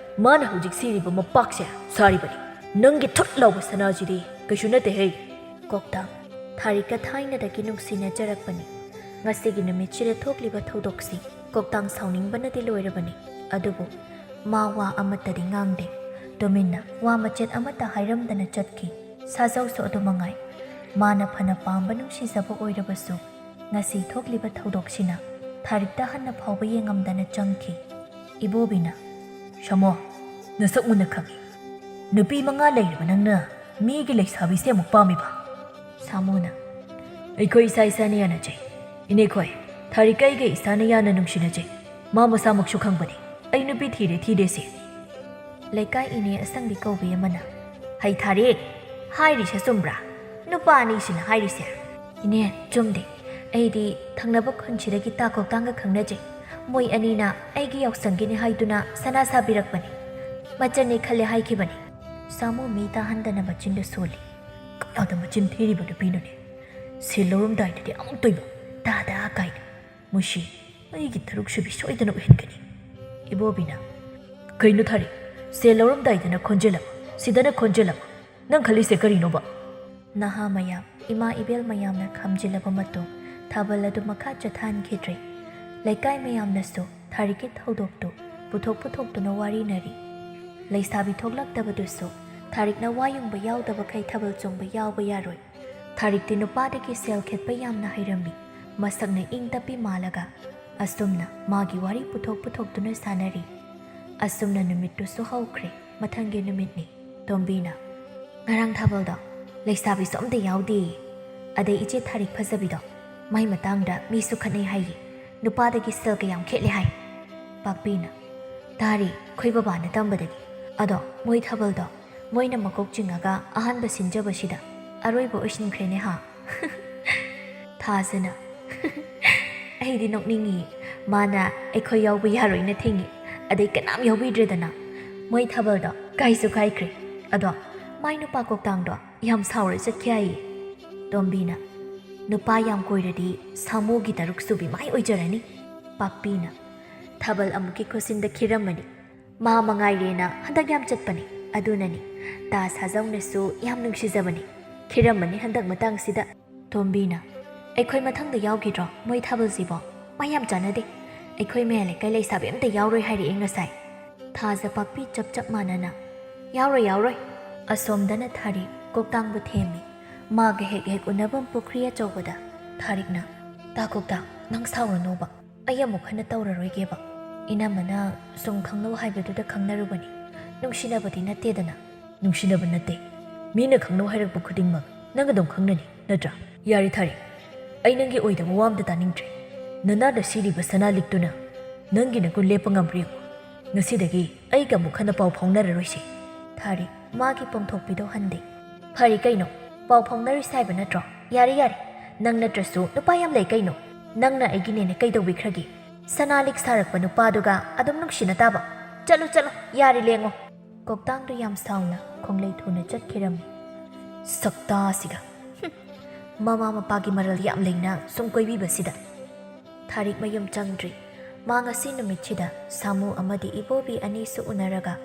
ꯃꯥꯅ ꯍꯧꯖꯤꯛ ꯁꯤꯔꯤꯕ ꯃꯄꯥꯛꯁꯦ ꯁꯥꯔꯤꯕꯅꯤ꯫ ꯅꯪꯒꯤ ꯊꯨꯠ ꯂꯥꯎꯕ ꯁꯅꯥꯁꯤꯗꯤ ꯀꯩꯁꯨ ꯅꯠꯇꯦꯍꯦ꯫" ꯀꯣꯛꯇꯥꯡ, ꯊꯥꯔꯤꯛꯀ ꯊꯥꯏꯅꯗꯒꯤ ꯅꯨꯡꯁꯤꯅꯖꯔꯛꯄꯅꯤ꯫ ꯉꯁꯤꯒꯤ ꯅꯨꯃꯤꯠꯁꯤꯗ ꯊꯣꯛꯂꯤꯕ ꯊꯧꯗꯣꯛꯁꯤ ꯀꯣꯛꯇꯥꯡ ꯁꯥꯎꯅꯤꯡꯕꯅꯗꯤ ꯂꯣꯏꯔꯕꯅꯤ꯫ ꯑꯗꯨꯕꯨ ꯃꯥ ꯋꯥ ꯑꯃꯠꯇꯗꯤ ꯉꯥꯡꯗꯦ꯫ ꯇꯨꯃꯤꯟꯅ ꯋꯥ ꯃꯆꯦꯠ ꯑꯃꯠꯇ ꯍꯥꯏꯔꯝꯗꯅ ꯆꯠꯈꯤ꯫ ꯁꯥꯖꯧꯁꯨ ꯑꯗꯨ ꯃꯉꯥꯏ꯫ ꯃꯥꯅ ꯐꯅ ꯄꯥꯝꯕ ꯅꯨꯡꯁꯤꯖꯕ ꯑꯣꯏꯔꯕꯁꯨ, ꯉꯁꯤ ꯊꯣꯛꯂꯤꯕ ꯊꯧꯗꯣꯛꯁꯤꯅ ꯊꯥꯔꯤꯛꯇ ꯍꯟꯅ ꯐꯥꯎꯕ ꯌꯦꯡꯉꯝꯗꯅ ꯆꯪꯈꯤ꯫ ꯏꯕꯣꯕꯤꯅ, "ꯁꯥꯃꯣ, ꯅꯁꯛ ꯃꯨꯟꯅ ꯈꯪꯏ꯫ ꯅꯨꯄꯤ ꯃꯉꯥ ꯂꯩꯔꯕ ꯅꯪꯅ ꯃꯤꯒꯤ ꯂꯩꯁꯥꯕꯤꯁꯦ ꯑꯃꯨꯛ ꯄꯥꯝꯃꯤꯕ?" ꯁꯥꯃꯣꯅ, "ꯑꯩꯈꯣꯏ ꯏꯁꯥ ꯏꯁꯥꯅ ꯌꯥꯅꯖꯩ꯫ ꯏꯅꯦꯈꯣꯏ, ꯊꯥꯔꯤꯛꯀ ꯑꯩꯒ ꯏꯁꯥꯅ ꯌꯥꯅ ꯅꯨꯡꯁꯤꯅꯖꯩ꯫ ꯃꯥ ꯃꯁꯥꯃꯛꯁꯨ ꯈꯪꯕꯅꯤ ꯑꯩ ꯅꯨꯄꯤ ꯊꯤꯔꯦ ꯊꯤꯗꯦꯁꯦ꯫" ꯂꯩꯀꯥꯏ ꯏꯅꯦ ꯑꯁꯪꯕꯤ ꯀꯧꯕꯤ ꯑꯃꯅ, "ꯍꯩ ꯊꯥꯔꯤꯛ, ꯍꯥꯏꯔꯤꯁꯦ ꯆꯨꯝꯕ꯭ꯔꯥ? ꯅꯨꯄꯥ ꯑꯅꯤꯁꯤꯅ ꯍꯥꯏꯔꯤꯁꯦ?" "ꯏꯅꯦ, ꯆꯨꯝꯗꯦ꯫ ꯑꯩꯗꯤ ꯊꯪꯅꯕ ꯈꯨꯟꯁꯤꯗꯒꯤ ꯇꯥ ꯀꯣꯛꯇꯥꯡꯒ ꯈꯪꯅꯖꯩ꯫ ꯃꯣꯏ ꯑꯅꯤꯅ ꯑꯩꯒꯤ ꯌꯥꯎꯁꯪꯒꯤꯅꯤ ꯍꯥꯏꯗꯨꯅ ꯁꯅꯥ ꯁꯥꯕꯤꯔꯛꯄꯅꯤ꯫ ꯃꯆꯟꯅꯦ ꯈꯜꯂꯦ ꯍꯥꯏꯈꯤꯕꯅꯤ꯫" ꯁꯥꯃꯨ ꯃꯤ ꯇꯥꯍꯟꯗꯅ ꯃꯆꯤꯟꯗ ꯁꯣꯜꯂꯤ꯫ "ꯀꯌꯥꯗ ꯃꯆꯤꯟ ꯊꯤꯔꯤꯕ ꯅꯨꯄꯤꯅꯣꯅꯦ? ꯁꯦꯜ ꯂꯧꯔꯝꯗꯥꯏꯗꯗꯤ ꯑꯃꯨꯛꯇꯣꯏꯕ ꯇꯥ ꯇꯥ ꯀꯥꯏꯅ꯫ ꯃꯨꯁꯤ, ꯑꯩꯒꯤ ꯇꯔꯨꯛ ꯁꯨꯕꯤ ꯁꯣꯏꯗꯅ ꯑꯣꯏꯍꯟꯒꯅꯤ꯫" ꯏꯕꯣꯕꯤꯅ, "ꯀꯩꯅꯣ ꯊꯥꯔꯤꯛ? ꯁꯦꯜ ꯂꯧꯔꯝꯗꯥꯏꯗꯅ ꯈꯣꯟꯖꯦꯜ ꯑꯃ, ꯁꯤꯗꯅ ꯈꯣꯟꯖꯦꯜ ꯑꯃ꯫ ꯅꯪ ꯈꯜꯂꯤꯁꯦ ꯀꯔꯤꯅꯣꯕ?" ꯅꯍꯥ ꯃꯌꯥꯝ, ꯏꯃꯥ ꯏꯕꯦꯜ ꯃꯌꯥꯝꯅ ꯈꯥꯝꯖꯤꯜꯂꯕ ꯃꯇꯨꯡ ꯊꯥꯕꯜ ꯑꯗꯨ ꯃꯈꯥ ꯆꯠꯊꯍꯟꯈꯤꯗ꯭ꯔꯦ꯫ ꯂꯩꯀꯥꯏ ꯃꯌꯥꯝꯅꯁꯨ ꯊꯥꯔꯤꯛꯀꯤ ꯊꯧꯗꯣꯛꯇꯨ ꯄꯨꯊꯣꯛ ꯄꯨꯊꯣꯛꯇꯨꯅ ꯋꯥꯔꯤꯅꯔꯤ꯫ ꯂꯩꯁꯥꯕꯤ ꯊꯣꯛꯂꯛꯇꯕꯗꯨꯁꯨ ꯊꯥꯔꯤꯛꯅ ꯋꯥ ꯌꯨꯡꯕ ꯌꯥꯎꯗꯕꯈꯩ ꯊꯥꯕꯜ ꯆꯣꯡꯕ ꯌꯥꯎꯕ ꯌꯥꯔꯣꯏ꯫ ꯊꯥꯔꯤꯛꯇꯤ ꯅꯨꯄꯥꯗꯒꯤ ꯁꯦꯜ ꯈꯦꯠꯄ ꯌꯥꯝꯅ ꯍꯩꯔꯝꯃꯤ꯫ ꯃꯁꯛꯅ ꯏꯪ ꯇꯞꯄꯤ ꯃꯥꯜꯂꯒ꯫ ꯑꯁꯨꯝꯅ ꯃꯥꯒꯤ ꯋꯥꯔꯤ ꯄꯨꯊꯣꯛ ꯄꯨꯊꯣꯛꯇꯨꯅ ꯁꯥꯟꯅꯔꯤ꯫ ꯑꯁꯨꯝꯅ ꯅꯨꯃꯤꯠꯇꯨꯁꯨ ꯍꯧꯈ꯭ꯔꯦ꯫ ꯃꯊꯪꯒꯤ ꯅꯨꯃꯤꯠꯅꯤ꯫ ꯇꯣꯝꯕꯤꯅ, "ꯉꯔꯥꯡ ꯊꯥꯕꯜꯗꯣ ꯂꯩꯁꯥꯕꯤꯁꯨ ꯑꯝꯇ ꯌꯥꯎꯗꯦꯌꯦ꯫ ꯑꯗꯩ ꯏꯆꯦ ꯊꯥꯔꯤꯛ ꯐꯖꯕꯤꯗꯣ, ꯃꯥꯏ ꯃꯇꯥꯡꯗ ꯃꯤꯁꯨ ꯈꯠꯅꯩ ꯍꯥꯏꯌꯦ꯫ ꯅꯨꯄꯥꯗꯒꯤ ꯁꯦꯜ ꯀꯌꯥꯝ ꯈꯦꯠꯂꯦ ꯍꯥꯏ꯫" ꯄꯥꯛꯄꯤꯅ, "ꯇꯥꯔꯤ, ꯑꯩꯈꯣꯏ ꯕꯕꯥꯅ ꯇꯝꯕꯗꯒꯤ꯫ ꯑꯗꯣ ꯃꯣꯏ ꯊꯥꯕꯜꯗꯣ ꯃꯣꯏꯅ ꯃꯀꯣꯛ ꯆꯤꯡꯉꯒ ꯑꯍꯥꯟꯕ ꯁꯤꯟꯖꯕꯁꯤꯗ ꯑꯔꯣꯏꯕ ꯑꯣꯏꯁꯤꯟꯈ꯭ꯔꯦꯅꯦ ꯍꯥ?" ꯊꯥꯖꯅ, "ꯑꯩꯗꯤ ꯅꯣꯛꯅꯤꯡꯉꯤ꯫ ꯃꯥꯅ ꯑꯩꯈꯣꯏ ꯌꯥꯎꯕ ꯌꯥꯔꯣꯏꯅ ꯊꯤꯡꯉꯤ, ꯑꯗꯩ ꯀꯅꯥꯝ ꯌꯥꯎꯕꯤꯗ꯭ꯔꯦꯗꯅ꯫ ꯃꯣꯏ ꯊꯥꯕꯜꯗꯣ ꯀꯥꯏꯁꯨ ꯀꯥꯏꯈ꯭ꯔꯦ꯫ ꯑꯗꯣ ꯃꯥꯏ ꯅꯨꯄꯥ ꯀꯣꯛꯇꯥꯡꯗꯣ ꯌꯥꯝ ꯁꯥꯎꯔ ꯆꯠꯈꯤ ꯍꯥꯏꯌꯦ꯫" ꯇꯣꯝꯕꯤꯅ, "ꯅꯨꯄꯥ ꯌꯥꯝ ꯀꯣꯏꯔꯗꯤ ꯁꯥꯃꯨꯒꯤ ꯇꯔꯨꯛ ꯁꯨꯕꯤ ꯃꯥꯏ ꯑꯣꯏꯖꯔꯅꯤ꯫" ꯄꯥꯛꯄꯤꯅ, "ꯊꯥꯕꯜ ꯑꯃꯨꯛꯀꯤ ꯈꯨꯠꯁꯤꯟꯗ ꯈꯤꯔꯝꯃꯅꯤ꯫ ꯃꯥ ꯃꯉꯥꯏꯔꯦꯅ ꯍꯟꯗꯛ ꯌꯥꯝ ꯆꯠꯄꯅꯤ꯫ ꯑꯗꯨꯅꯅꯤ ꯇꯥ ꯁꯥꯖꯧꯅꯁꯨ ꯌꯥꯝ ꯅꯨꯡꯁꯤꯖꯕꯅꯤ꯫ ꯈꯤꯔꯝꯃꯅꯤ ꯍꯟꯗꯛ ꯃꯇꯥꯡꯁꯤꯗ꯫" ꯇꯣꯝꯕꯤꯅ, "ꯑꯩꯈꯣꯏ ꯃꯊꯪꯗ ꯌꯥꯎꯈꯤꯗ꯭ꯔꯣ ꯃꯣꯏ ꯊꯥꯕꯜꯁꯤꯕꯣ? ꯃꯥ ꯌꯥꯝ ꯆꯥꯟꯅꯗꯦ꯫ ꯑꯩꯈꯣꯏ ꯃꯌꯥ ꯂꯩꯀꯥꯏ ꯂꯩꯁꯥꯕꯤ ꯑꯝꯇ ꯌꯥꯎꯔꯣꯏ ꯍꯥꯏꯔꯛꯑꯦ ꯉꯁꯥꯏ꯫" ꯊꯥꯖ ꯄꯥꯛꯄꯤ ꯆꯞ ꯆꯞ ꯃꯥꯟꯅꯅ, "ꯌꯥꯎꯔꯣꯏ, ꯌꯥꯎꯔꯣꯏ꯫" ꯑꯁꯣꯝꯗꯅ ꯊꯥꯔꯤꯛ ꯀꯣꯛꯇꯥꯡꯕꯨ ꯊꯦꯝꯃꯤ꯫ ꯃꯥꯒ ꯍꯦꯛ ꯍꯦꯛ ꯎꯅꯐꯝ ꯄꯨꯈ꯭ꯔꯤ ꯑꯆꯧꯕꯗ ꯊꯥꯔꯤꯛꯅ, "ꯇꯥ ꯀꯣꯛꯇꯥꯡ, ꯅꯪ ꯁꯥꯎꯔꯅꯣꯕ꯫ ꯑꯩ ꯑꯃꯨꯛ ꯍꯟꯅ ꯇꯧꯔꯔꯣꯏꯒꯦꯕ꯫ ꯏꯅꯝꯃꯅ ꯁꯨꯝ ꯈꯪꯅꯧ ꯍꯥꯏꯕꯗꯨꯗ ꯈꯪꯅꯔꯨꯕꯅꯤ꯫ ꯅꯨꯡꯁꯤꯅꯕꯗꯤ ꯅꯠꯇꯦꯗꯅ꯫" "ꯅꯨꯡꯁꯤꯅꯕ ꯅꯠꯇꯦ꯫ ꯃꯤꯅ ꯈꯪꯅꯧ ꯍꯥꯏꯔꯛꯄ ꯈꯨꯗꯤꯡꯃꯛ ꯅꯪ ꯑꯗꯨꯝ ꯈꯪꯅꯅꯤ, ꯅꯠꯇ꯭ꯔꯥ?" "ꯌꯥꯔꯦ ꯊꯥꯔꯤꯛ, ꯑꯩ ꯅꯪꯒꯤ ꯑꯣꯏꯗꯕ ꯋꯥ ꯑꯝꯇ ꯇꯥꯅꯤꯡꯗ꯭ꯔꯦ꯫ ꯅꯅꯥꯗ ꯁꯤꯔꯤꯕ ꯁꯅꯥ ꯂꯤꯛꯇꯨꯅ ꯅꯪꯒꯤ ꯅꯒꯨꯟ ꯂꯦꯞꯄ ꯉꯝꯕ꯭ꯔꯥ ꯌꯦꯡꯉꯨ꯫ ꯉꯁꯤꯗꯒꯤ ꯑꯩꯒ ꯑꯃꯨꯛ ꯍꯟꯅ ꯄꯥꯎ ꯐꯥꯎꯅꯔꯔꯣꯏꯁꯦ꯫" ꯊꯥꯔꯤꯛ ꯃꯥꯒꯤ ꯄꯣꯡꯊꯣꯛꯄꯤꯗꯣ ꯍꯟꯗꯦ꯫ "ꯐꯔꯦ ꯀꯩꯅꯣ, ꯄꯥꯎ ꯐꯥꯎꯅꯔꯣꯏꯁꯦ ꯍꯥꯏꯕ ꯅꯠꯇ꯭ꯔꯣ? ꯌꯥꯔꯦ, ꯌꯥꯔꯦ꯫ ꯅꯪ ꯅꯠꯇ꯭ꯔꯁꯨ ꯅꯨꯄꯥ ꯌꯥꯝ ꯂꯩ ꯀꯩꯅꯣ꯫ ꯅꯪꯅ ꯑꯩꯒꯤꯅꯦꯅ ꯀꯩꯗꯧꯕꯤꯈ꯭ꯔꯒꯦ? ꯁꯅꯥ ꯂꯤꯛ ꯁꯥꯔꯛꯄ ꯅꯨꯄꯥꯗꯨꯒ ꯑꯗꯨꯝ ꯅꯨꯡꯁꯤꯅ ꯇꯥꯕ꯫ ꯆꯠꯂꯨ, ꯆꯠꯂꯨ, ꯌꯥꯔꯦ, ꯂꯦꯡꯉꯣ꯫" ꯀꯣꯛꯇꯥꯡꯗꯨ ꯌꯥꯝ ꯁꯥꯎꯅ ꯈꯣꯡꯂꯩ ꯊꯨꯅ ꯆꯠꯈꯤꯔꯝꯃꯤ꯫ ꯁꯛꯇꯥꯁꯤꯒ! ꯍꯨꯝ! ꯃꯃꯥ ꯃꯄꯥꯒꯤ ꯃꯔꯜ ꯌꯥꯝ ꯂꯩꯅ ꯁꯨꯝ ꯀꯣꯏꯕꯤꯕꯁꯤꯗ꯫ ꯊꯥꯔꯤꯛ ꯃꯌꯨꯝ ꯆꯪꯗ꯭ꯔꯤ꯫ ꯃꯥ ꯉꯁꯤ ꯅꯨꯃꯤꯠꯁꯤꯗ ꯁꯥꯃꯨ ꯑꯃꯗꯤ ꯏꯕꯣꯕꯤ ꯑꯅꯤꯁꯨ ꯎꯅꯔꯒ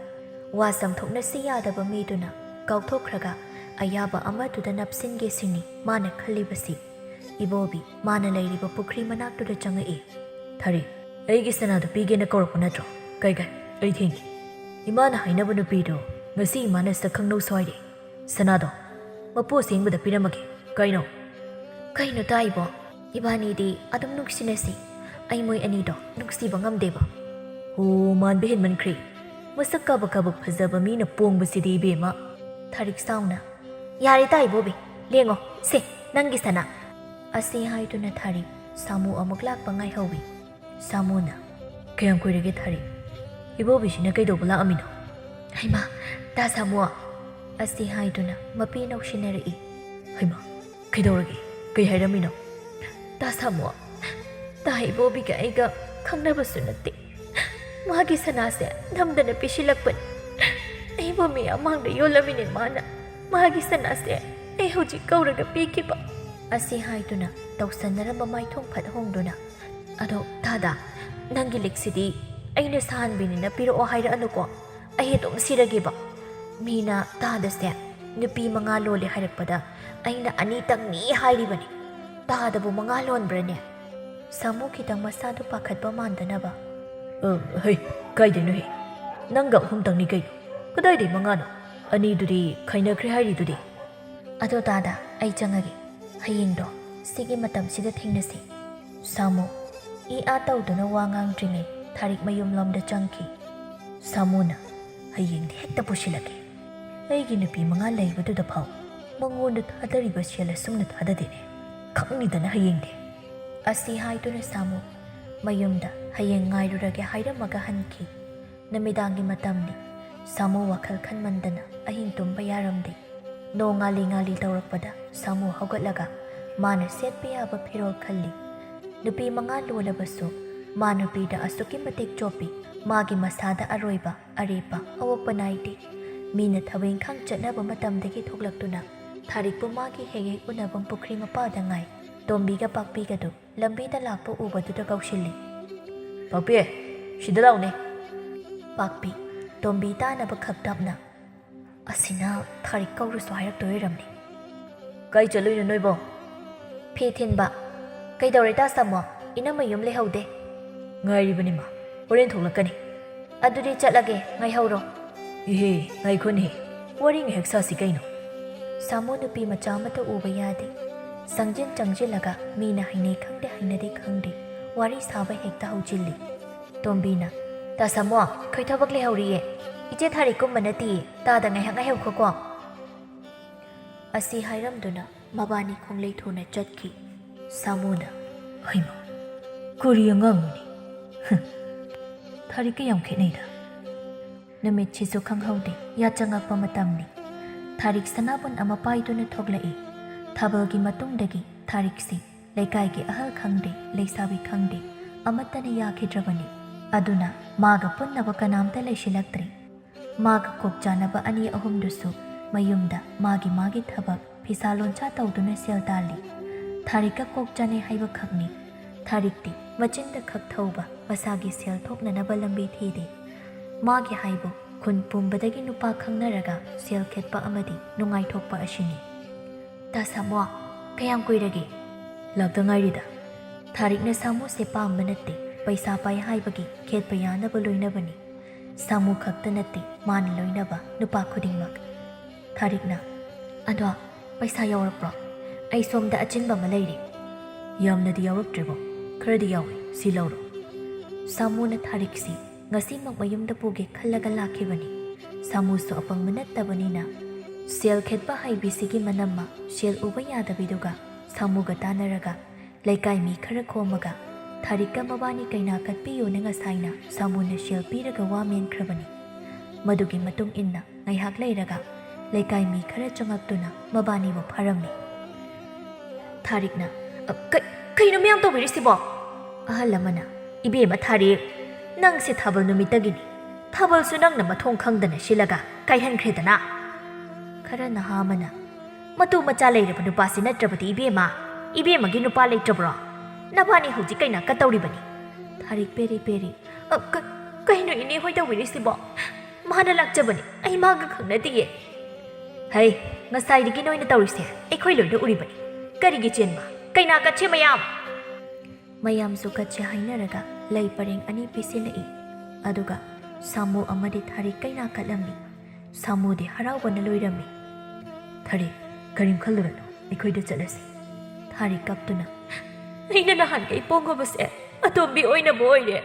ꯋꯥ ꯆꯪꯊꯣꯛꯅꯁꯤ ꯌꯥꯗꯕ ꯃꯤꯗꯨꯅ ꯀꯥꯎꯊꯣꯛꯈ꯭ꯔꯒ ꯑꯌꯥꯕ ꯑꯃꯗꯨꯗ ꯅꯞꯁꯤꯟꯒꯦ ꯁꯤꯅꯤ ꯃꯥꯅ ꯈꯜꯂꯤꯕꯁꯤ꯫ ꯏꯕꯣꯕꯤ ꯃꯥꯅ ꯂꯩꯔꯤꯕ ꯄꯨꯈ꯭ꯔꯤ ꯃꯅꯥꯛꯇꯨꯗ ꯆꯪꯉꯛꯏ꯫ "ꯊꯥꯔꯤꯛ, ꯑꯩꯒꯤ ꯁꯅꯥꯗꯨ ꯄꯤꯒꯦꯅ ꯀꯧꯔꯛꯄ ꯅꯠꯇ꯭ꯔꯣ? ꯀꯩ ꯀꯩ? ꯑꯩ ꯊꯦꯡꯉꯤ꯫ ꯏꯃꯥꯅ ꯍꯥꯏꯅꯕ ꯅꯨꯄꯤꯗꯣ ꯉꯁꯤ ꯏꯃꯥꯅ ꯁꯛ ꯈꯪꯅꯧ ꯁꯣꯏꯔꯦ꯫ ꯁꯅꯥꯗꯣ ꯃꯄꯨ ꯑꯁꯦꯡꯕꯗ ꯄꯤꯔꯝꯃꯒꯦ꯫ ꯀꯩꯅꯣ?" "ꯀꯩꯅꯣ ꯇꯥꯏꯕꯣ? ꯏꯕꯥꯅꯤꯗꯤ ꯑꯗꯨꯝ ꯅꯨꯡꯁꯤꯅꯁꯤ꯫ ꯑꯩ ꯃꯣꯏ ꯑꯅꯤꯗꯣ ꯅꯨꯡꯁꯤꯕ ꯉꯝꯗꯦꯕ꯫" "ꯑꯣ, ꯃꯥꯟꯕ ꯍꯦꯟꯃꯟꯈ꯭ꯔꯦ꯫ ꯃꯁꯛ ꯀꯥꯕꯛ ꯀꯥꯕꯛ ꯐꯖꯕ ꯃꯤꯅ ꯄꯣꯡꯕꯁꯤꯗꯤ ꯏꯕꯦꯝꯃ꯫" ꯊꯥꯔꯤꯛ ꯁꯥꯎꯅ, "ꯌꯥꯔꯦ ꯇꯥꯏꯕꯣꯕꯤ, ꯂꯦꯡꯉꯣ꯫ ꯁꯦ, ꯅꯪꯒꯤ ꯁꯅꯥ꯫" ꯑꯁꯤ ꯍꯥꯏꯗꯨꯅ ꯊꯥꯔꯤꯛ ꯁꯥꯃꯨ ꯑꯃꯨꯛ ꯂꯥꯛꯄ ꯉꯥꯏꯍꯧꯏ꯫ ꯁꯥꯃꯨꯅ, "ꯀꯌꯥꯝ ꯀꯨꯏꯔꯒꯦ ꯊꯥꯔꯤꯛ?" "ꯏꯕꯣꯕꯤꯁꯤꯅ ꯀꯩꯗꯧꯕ ꯂꯥꯛꯑꯝꯃꯤꯅꯣ?" "ꯍꯩꯃꯥ, ꯇꯥ ꯁꯥꯃꯨ!" ꯑꯁꯤ ꯍꯥꯏꯗꯨꯅ ꯃꯄꯤ ꯅꯧꯁꯤꯟꯅꯔꯛꯏ꯫ "ꯍꯩꯃꯥ, ꯀꯩꯗꯧꯔꯒꯦ? ꯀꯩ ꯍꯥꯏꯔꯝꯃꯤꯅꯣ?" "ꯇꯥ ꯁꯥꯃꯨ, ꯇꯥ ꯏꯕꯣꯕꯤꯒ ꯑꯩꯒ ꯈꯪꯅꯕꯁꯨ ꯅꯠꯇꯦ꯫ ꯃꯥꯒꯤ ꯁꯅꯥꯁꯦ ꯅꯝꯗꯅ ꯄꯤꯁꯤꯜꯂꯛꯄꯅꯤ꯫ ꯑꯩꯕꯨ ꯃꯤꯌꯥꯝ ꯃꯥꯡꯗ ꯌꯣꯜꯂꯝꯃꯤꯅꯦ ꯃꯥꯅ꯫ ꯃꯥꯒꯤ ꯁꯅꯥꯁꯦ ꯑꯩ ꯍꯧꯖꯤꯛ ꯀꯧꯔꯒ ꯄꯤꯈꯤꯕ꯫" ꯑꯁꯤ ꯍꯥꯏꯗꯨꯅ ꯇꯧꯁꯟꯅꯔꯝꯕ ꯃꯥꯏꯊꯣꯡ ꯐꯠ ꯍꯣꯡꯗꯨꯅ, "ꯑꯗꯣ ꯇꯥꯗ, ꯅꯪꯒꯤ ꯂꯤꯛꯁꯤꯗꯤ ꯑꯩꯅ ꯁꯥꯍꯟꯕꯤꯅꯤꯅ ꯄꯤꯔꯛꯑꯣ ꯍꯥꯏꯔꯛꯑꯅꯨꯀꯣ꯫ ꯑꯩ ꯑꯗꯨꯝ ꯁꯤꯔꯒꯦꯕ꯫ ꯃꯤꯅ ꯇꯥꯗꯁꯦ ꯅꯨꯄꯤ ꯃꯉꯥ ꯂꯣꯜꯂꯦ ꯍꯥꯏꯔꯛꯄꯗ ꯑꯩꯅ ꯑꯅꯤꯇꯪꯅꯤ ꯍꯥꯏꯔꯤꯕꯅꯤ꯫ ꯇꯥꯗꯕꯨ ꯃꯉꯥ ꯂꯣꯟꯕ꯭ꯔꯅꯦ?" ꯁꯥꯃꯨ ꯈꯤꯇꯪ ꯃꯁꯥꯗꯨ ꯄꯥꯈꯠꯄ ꯃꯥꯟꯗꯅꯕ꯫ "ꯑ, ꯍꯩ, ꯀꯥꯏꯗꯩꯅꯣꯍꯦ? ꯅꯪꯒ ꯑꯍꯨꯝꯇꯪꯅꯤ ꯀꯩꯅꯣ꯫ ꯀꯗꯥꯏꯗꯩ ꯃꯉꯥꯅꯣ? ꯑꯅꯤꯗꯨꯗꯤ ꯈꯥꯏꯅꯈ꯭ꯔꯦ ꯍꯥꯏꯔꯤꯗꯨꯗꯤ?" "ꯑꯗꯣ ꯇꯥꯗ, ꯑꯩ ꯆꯪꯉꯒꯦ꯫ ꯍꯌꯦꯡꯗꯣ ꯁꯤꯒꯤ ꯃꯇꯝꯁꯤꯗ ꯊꯦꯡꯅꯁꯤ꯫" ꯁꯥꯃꯨ ꯏ ꯑꯥ ꯇꯧꯗꯨꯅ ꯋꯥ ꯉꯥꯡꯗ꯭ꯔꯤꯉꯩ ꯊꯥꯔꯤꯛ ꯃꯌꯨꯝꯂꯣꯝꯗ ꯆꯪꯈꯤ꯫ ꯁꯥꯃꯨꯅ, "ꯍꯌꯦꯡꯗꯤ ꯍꯦꯛꯇ ꯄꯨꯁꯤꯜꯂꯛꯀꯦ꯫ ꯑꯩꯒꯤ ꯅꯨꯄꯤ ꯃꯉꯥ ꯂꯩꯕꯗꯨꯗ ꯐꯥꯎ ꯃꯉꯣꯟꯗ ꯊꯥꯗꯔꯤꯕ ꯁꯦꯜ ꯑꯁꯨꯝꯅ ꯊꯥꯗꯗꯦꯅꯦ꯫ ꯈꯪꯅꯤꯗꯅ ꯍꯌꯦꯡꯗꯤ꯫" ꯑꯁꯤ ꯍꯥꯏꯗꯨꯅ ꯁꯥꯃꯨ ꯃꯌꯨꯝꯗ ꯍꯌꯦꯡ ꯉꯥꯏꯔꯨꯔꯒꯦ ꯍꯥꯏꯔꯝꯃꯒ ꯍꯟꯈꯤ꯫ ꯅꯨꯃꯤꯗꯥꯡꯒꯤ ꯃꯇꯝꯅꯤ꯫ ꯁꯥꯃꯨ ꯋꯥꯈꯜ ꯈꯟꯃꯟꯗꯅ ꯑꯍꯤꯡ ꯇꯨꯝꯕ ꯌꯥꯔꯝꯗꯦ꯫ ꯅꯣꯡ ꯉꯥꯂꯤ ꯉꯥꯂꯤ ꯇꯧꯔꯛꯄꯗ ꯁꯥꯃꯨ ꯍꯧꯒꯠꯂꯒ ꯃꯥꯅ ꯁꯦꯠꯄ ꯌꯥꯕ ꯐꯤꯔꯣꯜ ꯈꯜꯂꯤ꯫ ꯅꯨꯄꯤ ꯃꯉꯥ ꯂꯣꯜꯂꯕꯁꯨ ꯃꯥ ꯅꯨꯄꯤꯗ ꯑꯁꯨꯛꯀꯤ ꯃꯇꯤꯛ ꯆꯣꯞꯄꯤ꯫ ꯃꯥꯒꯤ ꯃꯁꯥꯗ ꯑꯔꯣꯏꯕ ꯑꯔꯦꯞꯄ ꯑꯋꯣꯛꯄ ꯅꯥꯏꯗꯦ꯫ ꯃꯤꯅ ꯊꯕꯛ ꯏꯪꯈꯥꯡ ꯆꯠꯅꯕ ꯃꯇꯝꯗꯒꯤ ꯊꯣꯛꯂꯛꯇꯨꯅ ꯊꯥꯔꯤꯛꯄꯨ ꯃꯥꯒꯤ ꯍꯦꯛ ꯍꯦꯛ ꯎꯅꯐꯝ ꯄꯨꯈ꯭ꯔꯤ ꯃꯄꯥꯗ ꯉꯥꯏ꯫ ꯇꯣꯝꯕꯤꯒ ꯄꯥꯛꯄꯤꯒꯗꯨ ꯂꯝꯕꯤꯗ ꯂꯥꯛꯄ ꯎꯕꯗꯨꯗ ꯀꯧꯁꯤꯜꯂꯤ꯫ "ꯄꯥꯛꯄꯤ, ꯁꯤꯗ ꯂꯥꯎꯅꯦ꯫" ꯄꯥꯛꯄꯤ, ꯇꯣꯝꯕꯤ ꯇꯥꯅꯕ ꯈꯞ ꯇꯞꯅ, "ꯑꯁꯤꯅ ꯊꯥꯔꯤꯛ ꯀꯧꯔꯁꯨ ꯍꯥꯏꯔꯛꯇꯣꯏ ꯑꯣꯏꯔꯝꯅꯤ꯫" "ꯀꯥꯏ ꯆꯠꯂꯨꯏꯅꯣ ꯅꯣꯏꯕꯣ?" "ꯐꯤ ꯊꯤꯟꯕ꯫" "ꯀꯩꯗꯧꯔꯦ ꯇꯥ ꯁꯥꯃꯣ? ꯏꯅꯝꯃ ꯌꯨꯝ ꯂꯩꯍꯧꯗꯦ꯫" "ꯉꯥꯏꯔꯤꯕꯅꯤꯃ, ꯍꯣꯔꯦꯟ ꯊꯣꯛꯂꯛꯀꯅꯤ꯫" "ꯑꯗꯨꯗꯤ ꯆꯠꯂꯒꯦ, ꯉꯥꯏꯍꯧꯔꯣ꯫" "ꯏꯍꯦ, ꯉꯥꯏꯈꯣꯅꯦꯍꯦ, ꯋꯥꯔꯤ ꯉꯥꯏꯍꯥꯛ ꯁꯥꯁꯤ ꯀꯩꯅꯣ꯫" ꯁꯥꯃꯨ ꯅꯨꯄꯤ ꯃꯆꯥ ꯑꯃꯠꯇ ꯎꯕ ꯌꯥꯗꯦ꯫ ꯆꯪꯁꯤꯟ ꯆꯪꯁꯤꯜꯂꯒ ꯃꯤꯅ ꯍꯩꯅꯩ ꯈꯪꯗꯦ ꯍꯩꯅꯗꯦ ꯈꯪꯗꯦ ꯋꯥꯔꯤ ꯁꯥꯕ ꯍꯦꯛꯇ ꯍꯧꯖꯤꯜꯂꯤ꯫ ꯇꯣꯝꯕꯤꯅ, "ꯇꯥ ꯁꯥꯃꯣ, ꯑꯩꯈꯣꯏ ꯊꯕꯛ ꯂꯩꯍꯧꯔꯤꯌꯦ꯫ ꯏꯆꯦ ꯊꯥꯔꯤꯛꯀꯨꯝꯕ ꯅꯠꯇꯤꯌꯦ, ꯇꯥꯗ ꯉꯥꯏꯍꯥꯛ ꯉꯥꯏꯍꯧꯈꯣꯀꯣ꯫" ꯑꯁꯤ ꯍꯥꯏꯔꯝꯗꯨꯅ ꯃꯕꯥꯅꯤ ꯈꯣꯡꯂꯩ ꯊꯨꯅ ꯆꯠꯈꯤ꯫ ꯁꯥꯃꯨꯅ, "ꯍꯩꯃꯥ, ꯀꯔꯤ ꯑꯉꯥꯡꯅꯣꯅꯦ? ꯍꯨꯝ, ꯊꯥꯔꯤꯛꯀ ꯌꯥꯝ ꯈꯦꯠꯅꯩꯗ꯫ ꯅꯨꯃꯤꯠꯁꯤꯁꯨ ꯈꯪꯍꯧꯗꯦ, ꯌꯥꯆꯪꯉꯛꯄ ꯃꯇꯝꯅꯤ꯫ ꯊꯥꯔꯤꯛ ꯁꯅꯥꯕꯨꯟ ꯑꯃ ꯄꯥꯏꯗꯨꯅ ꯊꯣꯛꯂꯛꯏ꯫ ꯊꯥꯕꯜꯒꯤ ꯃꯇꯨꯡꯗꯒꯤ ꯊꯥꯔꯤꯛꯁꯤ ꯂꯩꯀꯥꯏꯒꯤ ꯑꯍꯜ ꯈꯪꯗꯦ, ꯂꯩꯁꯥꯕꯤ ꯈꯪꯗꯦ, ꯑꯃꯠꯇꯅ ꯌꯥꯈꯤꯗ꯭ꯔꯕꯅꯤ꯫ ꯑꯗꯨꯅ ꯃꯥꯒ ꯄꯨꯟꯅꯕ ꯀꯅꯥꯝꯇ ꯂꯩꯁꯤꯜꯂꯛꯇ꯭ꯔꯦ꯫ ꯃꯥꯒ ꯀꯣꯛ ꯆꯥꯅꯕ ꯑꯅꯤ ꯑꯍꯨꯝꯗꯨꯁꯨ ꯃꯌꯨꯝꯗ ꯃꯥꯒꯤ ꯃꯥꯒꯤ ꯊꯕꯛ, ꯐꯤꯁꯥ ꯂꯣꯟꯁꯥ ꯇꯧꯗꯨꯅ ꯁꯦꯜ ꯇꯥꯜꯂꯤ꯫ ꯊꯥꯔꯤꯛꯀ ꯀꯣꯛ ꯆꯥꯅꯩ ꯍꯥꯏꯕ ꯈꯛꯅꯤ꯫ ꯊꯥꯔꯤꯛꯇꯤ ꯃꯆꯤꯟꯗ ꯈꯛ ꯊꯧꯕ, ꯃꯁꯥꯒꯤ ꯁꯦꯜ ꯊꯣꯛꯅꯅꯕ ꯂꯝꯕꯤ ꯊꯤꯗꯦ꯫ ꯃꯥꯒꯤ ꯍꯥꯏꯕꯨ ꯈꯨꯟ ꯄꯨꯝꯕꯗꯒꯤ ꯅꯨꯄꯥ ꯈꯪꯅꯔꯒ ꯁꯦꯜ ꯈꯦꯠꯄ ꯑꯃꯗꯤ ꯅꯨꯡꯉꯥꯏꯊꯣꯛꯄ ꯑꯁꯤꯅꯤ꯫ "ꯇꯥ ꯁꯥꯃꯣ, ꯀꯌꯥꯝ ꯀꯨꯏꯔꯒꯦ?" "ꯂꯥꯛꯇ ꯉꯥꯏꯔꯤꯗ꯫" ꯊꯥꯔꯤꯛꯅ ꯁꯥꯃꯨꯁꯦ ꯄꯥꯝꯕ ꯅꯠꯇꯦ, ꯄꯩꯁꯥ ꯄꯥꯏ ꯍꯥꯏꯕꯒꯤ ꯈꯦꯠꯄ ꯌꯥꯅꯕ ꯂꯣꯏꯅꯕꯅꯤ꯫ ꯁꯥꯃꯨ ꯈꯛꯇ ꯅꯠꯇꯦ, ꯃꯥꯅ ꯂꯣꯏꯅꯕ ꯅꯨꯄꯥ ꯈꯨꯗꯤꯡꯃꯛ꯫ ꯊꯥꯔꯤꯛꯅ, "ꯑꯗꯣ, ꯄꯩꯁꯥ ꯌꯥꯎꯔꯛꯄ꯭ꯔꯣ? ꯑꯩ ꯁꯣꯝꯗ ꯑꯆꯤꯟꯕ ꯑꯃ ꯂꯩꯔꯦ꯫" "ꯌꯥꯝꯅꯗꯤ ꯌꯥꯎꯔꯛꯇ꯭ꯔꯦꯕꯣ, ꯈꯔꯗꯤ ꯌꯥꯎꯏ, ꯁꯤ ꯂꯧꯔꯣ꯫" ꯁꯥꯃꯨꯅ ꯊꯥꯔꯤꯛꯁꯤ ꯉꯁꯤꯃꯛ ꯃꯌꯨꯝꯗ ꯄꯨꯒꯦ ꯈꯜꯂꯒ ꯂꯥꯛꯈꯤꯕꯅꯤ꯫ ꯁꯥꯃꯨꯁꯨ ꯑꯄꯪꯕ ꯅꯠꯇꯕꯅꯤꯅ ꯁꯦꯜ ꯈꯦꯠꯄ ꯍꯩꯕꯤꯁꯤꯒꯤ ꯃꯅꯝꯃ ꯁꯦꯜ ꯎꯕ ꯌꯥꯗꯕꯤꯗꯨꯒ ꯁꯥꯃꯨꯒ ꯇꯥꯟꯅꯔꯒ ꯂꯩꯀꯥꯏ ꯃꯤ ꯈꯔ ꯈꯣꯝꯃꯒ ꯊꯥꯔꯤꯛꯀ ꯃꯕꯥꯅꯤ ꯀꯩꯅꯥ ꯀꯠꯄꯤꯌꯨꯅ ꯉꯁꯥꯏꯅ ꯁꯥꯃꯨꯅ ꯁꯦꯜ ꯄꯤꯔꯒ ꯋꯥ ꯃꯦꯟꯈ꯭ꯔꯕꯅꯤ꯫ ꯃꯗꯨꯒꯤ ꯃꯇꯨꯡ ꯏꯟꯅ ꯉꯥꯏꯍꯥꯛ ꯂꯩꯔꯒ ꯂꯩꯀꯥꯏ ꯃꯤ ꯈꯔ ꯆꯪꯉꯛꯇꯨꯅ ꯃꯕꯥꯅꯤꯕꯨ ꯐꯥꯔꯝꯃꯤ꯫ ꯊꯥꯔꯤꯛꯅ, "ꯑ, ꯀ-, ꯀꯩꯅꯣ ꯃꯌꯥꯝ ꯇꯧꯕꯤꯔꯤꯁꯤꯕꯣ?" ꯑꯍꯜ ꯑꯃꯅ, "ꯏꯕꯦꯝꯃ ꯊꯥꯔꯤꯛ, ꯅꯪꯁꯦ ꯊꯥꯕꯜ ꯅꯨꯃꯤꯠꯇꯒꯤꯅꯤ꯫ ꯊꯥꯕꯜꯁꯨ ꯅꯪꯅ ꯃꯊꯣꯡ ꯈꯪꯗꯅ ꯁꯤꯜꯂꯒ ꯀꯥꯏꯍꯟꯈ꯭ꯔꯦꯗꯅ꯫" ꯈꯔ ꯅꯍꯥ ꯑꯃꯅ, "ꯃꯇꯨ ꯃꯆꯥ ꯂꯩꯔꯕ ꯅꯨꯄꯥꯁꯤ ꯅꯠꯇ꯭ꯔꯕꯗꯤ ꯏꯕꯦꯝꯃ, ꯏꯕꯦꯝꯃꯒꯤ ꯅꯨꯄꯥ ꯂꯩꯇ꯭ꯔꯕ꯭ꯔꯣ? ꯅꯕꯥꯅꯤ ꯍꯧꯖꯤꯛ ꯀꯩꯅꯥ ꯀꯠꯇꯧꯔꯤꯕꯅꯤ꯫" ꯊꯥꯔꯤꯛ ꯄꯦꯔꯤ ꯄꯦꯔꯤ, "ꯑ, ꯀ-, ꯀꯩꯅꯣ ꯏꯅꯦ ꯍꯣꯏ ꯇꯧꯕꯤꯔꯤꯁꯤꯕꯣ? ꯃꯥꯅ ꯂꯥꯛꯆꯕꯅꯤ, ꯑꯩ ꯃꯥꯒ ꯈꯪꯅꯗꯤꯌꯦ꯫" "ꯍꯩ, ꯉꯁꯥꯏꯗꯒꯤ ꯅꯣꯏꯅ ꯇꯧꯔꯤꯁꯦ ꯑꯩꯈꯣꯏ ꯂꯣꯏꯅ ꯎꯔꯤꯕꯅꯤ꯫ ꯀꯔꯤꯒꯤ ꯆꯦꯟꯕ? ꯀꯩꯅꯥ ꯀꯠꯁꯦ ꯃꯌꯥꯝ!" ꯃꯌꯥꯝꯁꯨ ꯀꯠꯁꯦ ꯍꯥꯏꯅꯔꯒ ꯂꯩ ꯄꯔꯦꯡ ꯑꯅꯤ ꯄꯤꯁꯤꯜꯂꯛꯏ꯫ ꯑꯗꯨꯒ ꯁꯥꯃꯨ ꯑꯃꯗꯤ ꯊꯥꯔꯤꯛ ꯀꯩꯅꯥ ꯀꯠꯂꯝꯃꯤ꯫ ꯁꯥꯃꯨꯗꯤ ꯍꯔꯥꯎꯕꯅ ꯂꯣꯏꯔꯝꯃꯤ꯫ "ꯊꯥꯔꯤꯛ, ꯀꯔꯤꯝ ꯈꯜꯂꯨꯔꯅꯨ, ꯑꯩꯈꯣꯏꯗ ꯆꯠꯂꯁꯤ꯫" ꯊꯥꯔꯤꯛ ꯀꯞꯇꯨꯅ, "ꯑꯩꯅ ꯅꯍꯥꯟꯈꯩ ꯄꯣꯡꯉꯕꯁꯦ ꯑꯇꯣꯝꯕꯤ ꯑꯣꯏꯅꯕ ꯑꯣꯏꯔꯦ꯫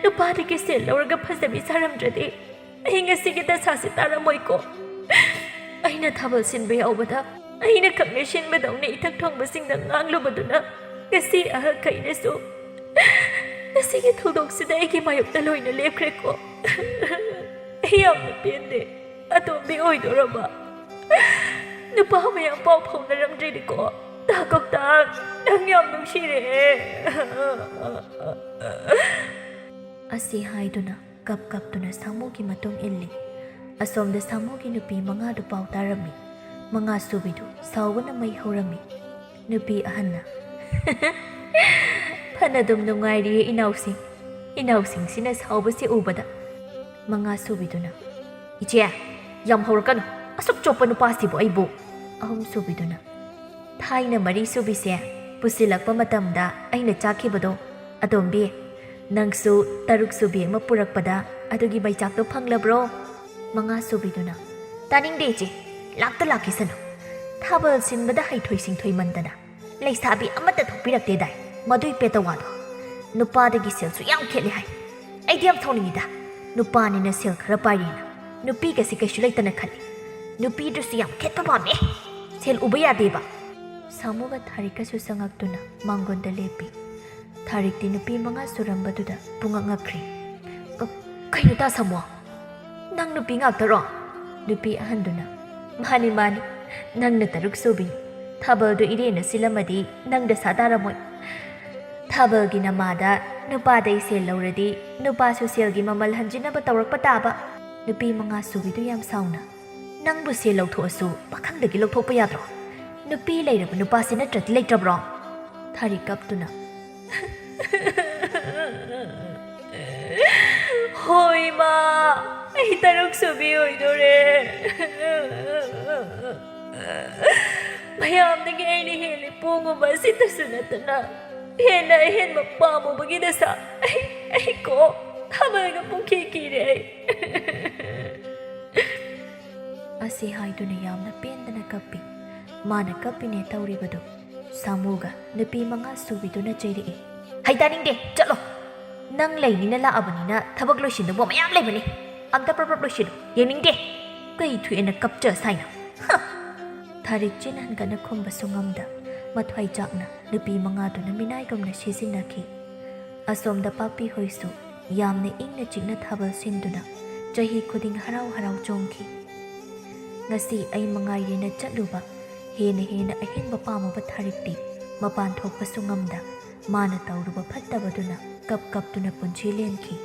ꯅꯨꯄꯥꯗꯒꯤ ꯁꯦꯜ ꯂꯧꯔꯒ ꯐꯖꯕꯤ ꯁꯥꯔꯝꯗ꯭ꯔꯗꯤ ꯑꯩ ꯉꯁꯤꯒꯤ ꯗꯁꯥꯁꯤ ꯇꯥꯔꯝꯃꯣꯏꯀꯣ꯫ ꯑꯩꯅ ꯊꯥꯕꯜ ꯁꯤꯟꯕ ꯌꯥꯎꯕꯗ ꯑꯩꯅ ꯈꯛꯅ ꯁꯤꯟꯕꯗꯧꯅ ꯏꯊꯛ ꯊꯣꯡꯕꯁꯤꯡꯗ ꯉꯥꯡꯂꯨꯕꯗꯨꯅ ꯉꯁꯤ ꯑꯍꯜꯈꯩꯅꯁꯨ ꯉꯁꯤꯒꯤ ꯊꯧꯗꯣꯛꯁꯤꯗ ꯑꯩꯒꯤ ꯃꯥꯌꯣꯛꯇ ꯂꯣꯏꯅ ꯂꯦꯞꯈ꯭ꯔꯦꯀꯣ꯫ ꯑꯩ ꯌꯥꯝꯅ ꯄꯦꯟꯗꯦ꯫ ꯑꯇꯣꯝꯕꯤ ꯑꯣꯏꯗꯣꯔꯕ? ꯅꯨꯄꯥ ꯃꯌꯥꯝ ꯄꯥꯎ ꯐꯥꯎꯅꯔꯝꯗ꯭ꯔꯤꯅꯤꯀꯣ꯫ ꯇꯥ ꯀꯧꯇꯥ, ꯅꯪ ꯌꯥꯝ ꯅꯨꯡꯁꯤꯔꯦ꯫ ꯑꯁꯤ ꯍꯥꯏꯗꯨꯅ ꯀꯞ ꯀꯞꯇꯨꯅ ꯁꯥꯃꯨꯒꯤ ꯃꯇꯨꯡ ꯏꯜꯂꯤ꯫ ꯑꯁꯣꯝꯗ ꯁꯥꯃꯨꯒꯤ ꯅꯨꯄꯤ ꯃꯉꯥꯗꯨ ꯄꯥꯎ ꯇꯥꯔꯝꯃꯤ꯫ ꯃꯉꯥ ꯁꯨꯕꯤꯗꯨ ꯁꯥꯎꯕꯅ ꯃꯩ ꯍꯧꯔꯝꯃꯤ꯫ ꯅꯨꯄꯤ ꯑꯍꯟꯅ, "ꯐꯅꯗꯨꯝ ꯅꯨꯡꯉꯥꯏꯔꯤꯌꯦ ꯏꯅꯥꯎꯁꯤꯡ꯫" ꯏꯅꯥꯎꯁꯤꯡꯁꯤꯅ ꯁꯥꯎꯕꯁꯤ ꯎꯕꯗ ꯃꯉꯥ ꯁꯨꯕꯤꯗꯨꯅ, "ꯏꯆꯦ, ꯌꯥꯝ ꯍꯧꯔꯛꯀꯅꯨ, ꯑꯁꯨꯛ ꯆꯣꯞꯄ ꯅꯨꯄꯥꯁꯤꯕꯨ ꯑꯩꯕꯨ!" ꯑꯍꯨꯝ ꯁꯨꯕꯤꯗꯨꯅ, "ꯊꯥꯏꯅ ꯃꯔꯤ ꯁꯨꯕꯤꯁꯦ ꯄꯨꯁꯤꯜꯂꯛꯄ ꯃꯇꯝꯗ ꯑꯩꯅ ꯆꯥꯈꯤꯕꯗꯣ, ꯑꯇꯣꯝꯕꯤ, ꯅꯪꯁꯨ ꯇꯔꯨꯛ ꯁꯨꯕꯤ ꯑꯃ ꯄꯨꯔꯛꯄꯗ ꯑꯗꯨꯒꯤ ꯃꯩꯆꯥꯛꯇꯣ ꯐꯪꯂꯕ꯭ꯔꯣ?" ꯃꯉꯥ ꯁꯨꯕꯤꯗꯨꯅ, "ꯇꯥꯅꯤꯡꯗꯦ ꯏꯆꯦ, ꯂꯥꯛꯇ ꯂꯥꯛꯈꯤꯁꯅꯨ꯫ ꯊꯥꯕꯜ ꯁꯤꯟꯕꯗ ꯍꯩꯊꯣꯏ ꯁꯤꯡꯊꯣꯏꯃꯟꯗꯅ ꯂꯩꯁꯥꯕꯤ ꯑꯃꯠꯇ ꯊꯣꯛꯄꯤꯔꯛꯇꯦꯗꯥꯏ, ꯃꯗꯨꯏ ꯄꯦꯇꯋꯥꯗꯣ꯫ ꯅꯨꯄꯥꯗꯒꯤ ꯁꯦꯜꯁꯨ ꯌꯥꯝ ꯈꯦꯠꯂꯦ ꯍꯥꯏ꯫ ꯑꯩꯗꯤ ꯌꯥꯝ ꯁꯥꯎꯅꯤꯡꯉꯤꯗ꯫ ꯅꯨꯄꯥꯅꯤꯅ ꯁꯦꯜ ꯈꯔ ꯄꯥꯏꯔꯦꯅ ꯅꯨꯄꯤꯒꯁꯤ ꯀꯩꯁꯨ ꯂꯩꯇꯅ ꯈꯜꯂꯤ꯫ ꯅꯨꯄꯤꯗꯨꯁꯨ ꯌꯥꯝ ꯈꯦꯠꯄ ꯄꯥꯝꯃꯦ꯫ ꯁꯦꯜ ꯎꯕ ꯌꯥꯗꯦꯕ꯫" ꯁꯥꯃꯨꯒ ꯊꯥꯔꯤꯛꯀꯁꯨ ꯆꯪꯉꯛꯇꯨꯅ ꯃꯥꯡꯒꯣꯟꯗ ꯂꯦꯞꯄꯤ꯫ ꯊꯥꯔꯤꯛꯇꯤ ꯅꯨꯄꯤ ꯃꯉꯥ ꯁꯨꯔꯝꯕꯗꯨꯗ ꯄꯨꯡꯉꯛ ꯉꯛꯈ꯭ꯔꯦ꯫ "ꯀ-, ꯀꯩꯅꯣ ꯇꯥ ꯁꯥꯃꯨ? ꯅꯪ ꯅꯨꯄꯤ ꯉꯥꯛꯇꯔꯣ?" ꯅꯨꯄꯤ ꯑꯍꯟꯗꯨꯅ, "ꯃꯥꯅꯤ, ꯃꯥꯅꯤ, ꯅꯪꯅ ꯇꯔꯨꯛ ꯁꯨꯕꯤꯅꯤ꯫ ꯊꯥꯕꯜꯗꯨ ꯏꯔꯦꯅ ꯁꯤꯜꯂꯝꯃꯗꯤ ꯅꯪ ꯗꯁꯥ ꯇꯥꯔꯝꯃꯣꯏ꯫ ꯊꯥꯕꯜꯒꯤ ꯅꯃꯥꯗ ꯅꯨꯄꯥꯗꯩ ꯁꯦꯜ ꯂꯧꯔꯗꯤ ꯅꯨꯄꯥꯁꯨ ꯁꯦꯜꯒꯤ ꯃꯃꯜ ꯍꯟꯖꯤꯟꯅꯕ ꯇꯧꯔꯛꯄ ꯇꯥꯕ꯫" ꯅꯨꯄꯤ ꯃꯉꯥ ꯁꯨꯕꯤꯗꯨ ꯌꯥꯝ ꯁꯥꯎꯅ, "ꯅꯪꯕꯨ ꯁꯦꯜ ꯂꯧꯊꯣꯛꯑꯁꯨ ꯄꯥꯈꯪꯗꯒꯤ ꯂꯧꯊꯣꯛꯄ ꯌꯥꯗ꯭ꯔꯣ? ꯅꯨꯄꯤ ꯂꯩꯔꯕ ꯅꯨꯄꯥꯁꯤ ꯅꯠꯇ꯭ꯔꯗꯤ ꯂꯩꯇ꯭ꯔꯕ꯭ꯔꯣ?" ꯊꯥꯔꯤꯛ ꯀꯞꯇꯨꯅ, "ꯍꯣꯏ, ꯏꯃꯥ, ꯑꯩ ꯇꯔꯨꯛ ꯁꯨꯕꯤ ꯑꯣꯏꯗꯣꯔꯦ꯫ ꯃꯌꯥꯝꯗꯒꯤ ꯑꯩꯅ ꯍꯦꯜꯂꯤ ꯄꯣꯡꯉꯨꯕ ꯑꯁꯤꯇꯁꯨ ꯅꯠꯇꯅ ꯍꯦꯟꯅ ꯑꯍꯦꯟꯕ ꯄꯥꯝꯃꯨꯕꯒꯤ ꯗꯁꯥ꯫ ꯑꯩ, ꯑꯩ ꯀꯣ ꯊꯥꯕꯜꯒ ꯄꯨꯡꯀꯤ ꯀꯤꯔꯦ ꯑꯩ꯫" ꯑꯁꯤ ꯍꯥꯏꯗꯨꯅ ꯌꯥꯝꯅ ꯄꯦꯟꯗꯅ ꯀꯞꯄꯤ꯫ ꯃꯥꯅ ꯀꯞꯄꯤꯅꯦ ꯇꯧꯔꯤꯕꯗꯨ ꯁꯥꯃꯨꯒ ꯅꯨꯄꯤ ꯃꯉꯥ ꯁꯨꯕꯤꯗꯨꯅ ꯆꯩꯔꯛꯏ꯫ "ꯍꯩ ꯇꯥꯅꯤꯡꯗꯦ, ꯆꯠꯂꯣ꯫ ꯅꯪ ꯂꯩꯅꯤꯅ ꯂꯥꯛꯑꯕꯅꯤꯅ ꯊꯕꯛ ꯂꯣꯏꯁꯤꯟꯗꯧꯕ ꯃꯌꯥꯝ ꯂꯩꯕꯅꯤ꯫ ꯑꯝꯇ ꯄ꯭ꯔꯞ ꯄ꯭ꯔꯞ ꯂꯣꯏꯁꯤꯜꯂꯨ, ꯌꯦꯡꯅꯤꯡꯗꯦ꯫ ꯀꯩ ꯊꯣꯛꯑꯦꯅ ꯀꯞꯆ ꯁꯥꯏꯅ? ꯍ!" ꯊꯥꯔꯤꯛ ꯆꯤꯟ ꯍꯟꯒꯠꯅ ꯈꯨꯝꯕꯁꯨ ꯉꯝꯗ ꯃꯊ꯭ꯋꯥꯏ ꯆꯥꯛꯅ ꯅꯨꯄꯤ ꯃꯉꯥꯗꯨꯅ ꯃꯤꯅꯥꯏꯒꯨꯝꯅ ꯁꯤꯖꯤꯟꯅꯈꯤ꯫ ꯑꯁꯣꯝꯗ ꯄꯥꯛꯄꯤ ꯍꯣꯏꯁꯨ ꯌꯥꯝꯅ ꯏꯪꯅ ꯆꯤꯛꯅ ꯊꯥꯕꯜ ꯁꯤꯟꯗꯨꯅ ꯆꯍꯤ ꯈꯨꯗꯤꯡ ꯍꯔꯥꯎ ꯍꯔꯥꯎ ꯆꯣꯡꯈꯤ꯫ ꯉꯁꯤ ꯑꯩ ꯃꯉꯥꯏꯔꯦꯅ ꯆꯠꯂꯨꯕ ꯍꯦꯟꯅ ꯍꯦꯟꯅ ꯑꯍꯦꯟꯕ ꯄꯥꯝꯃꯨꯕ ꯊꯥꯔꯤꯛꯇꯤ ꯃꯄꯥꯟ ꯊꯣꯛꯄꯁꯨ ꯉꯝꯗ ꯃꯥꯅ ꯇꯧꯔꯨꯕ ꯐꯠꯇꯕꯗꯨꯅ ꯀꯞ ꯀꯞꯇꯨꯅ ꯄꯨꯟꯁꯤ ꯂꯦꯟꯈꯤ꯫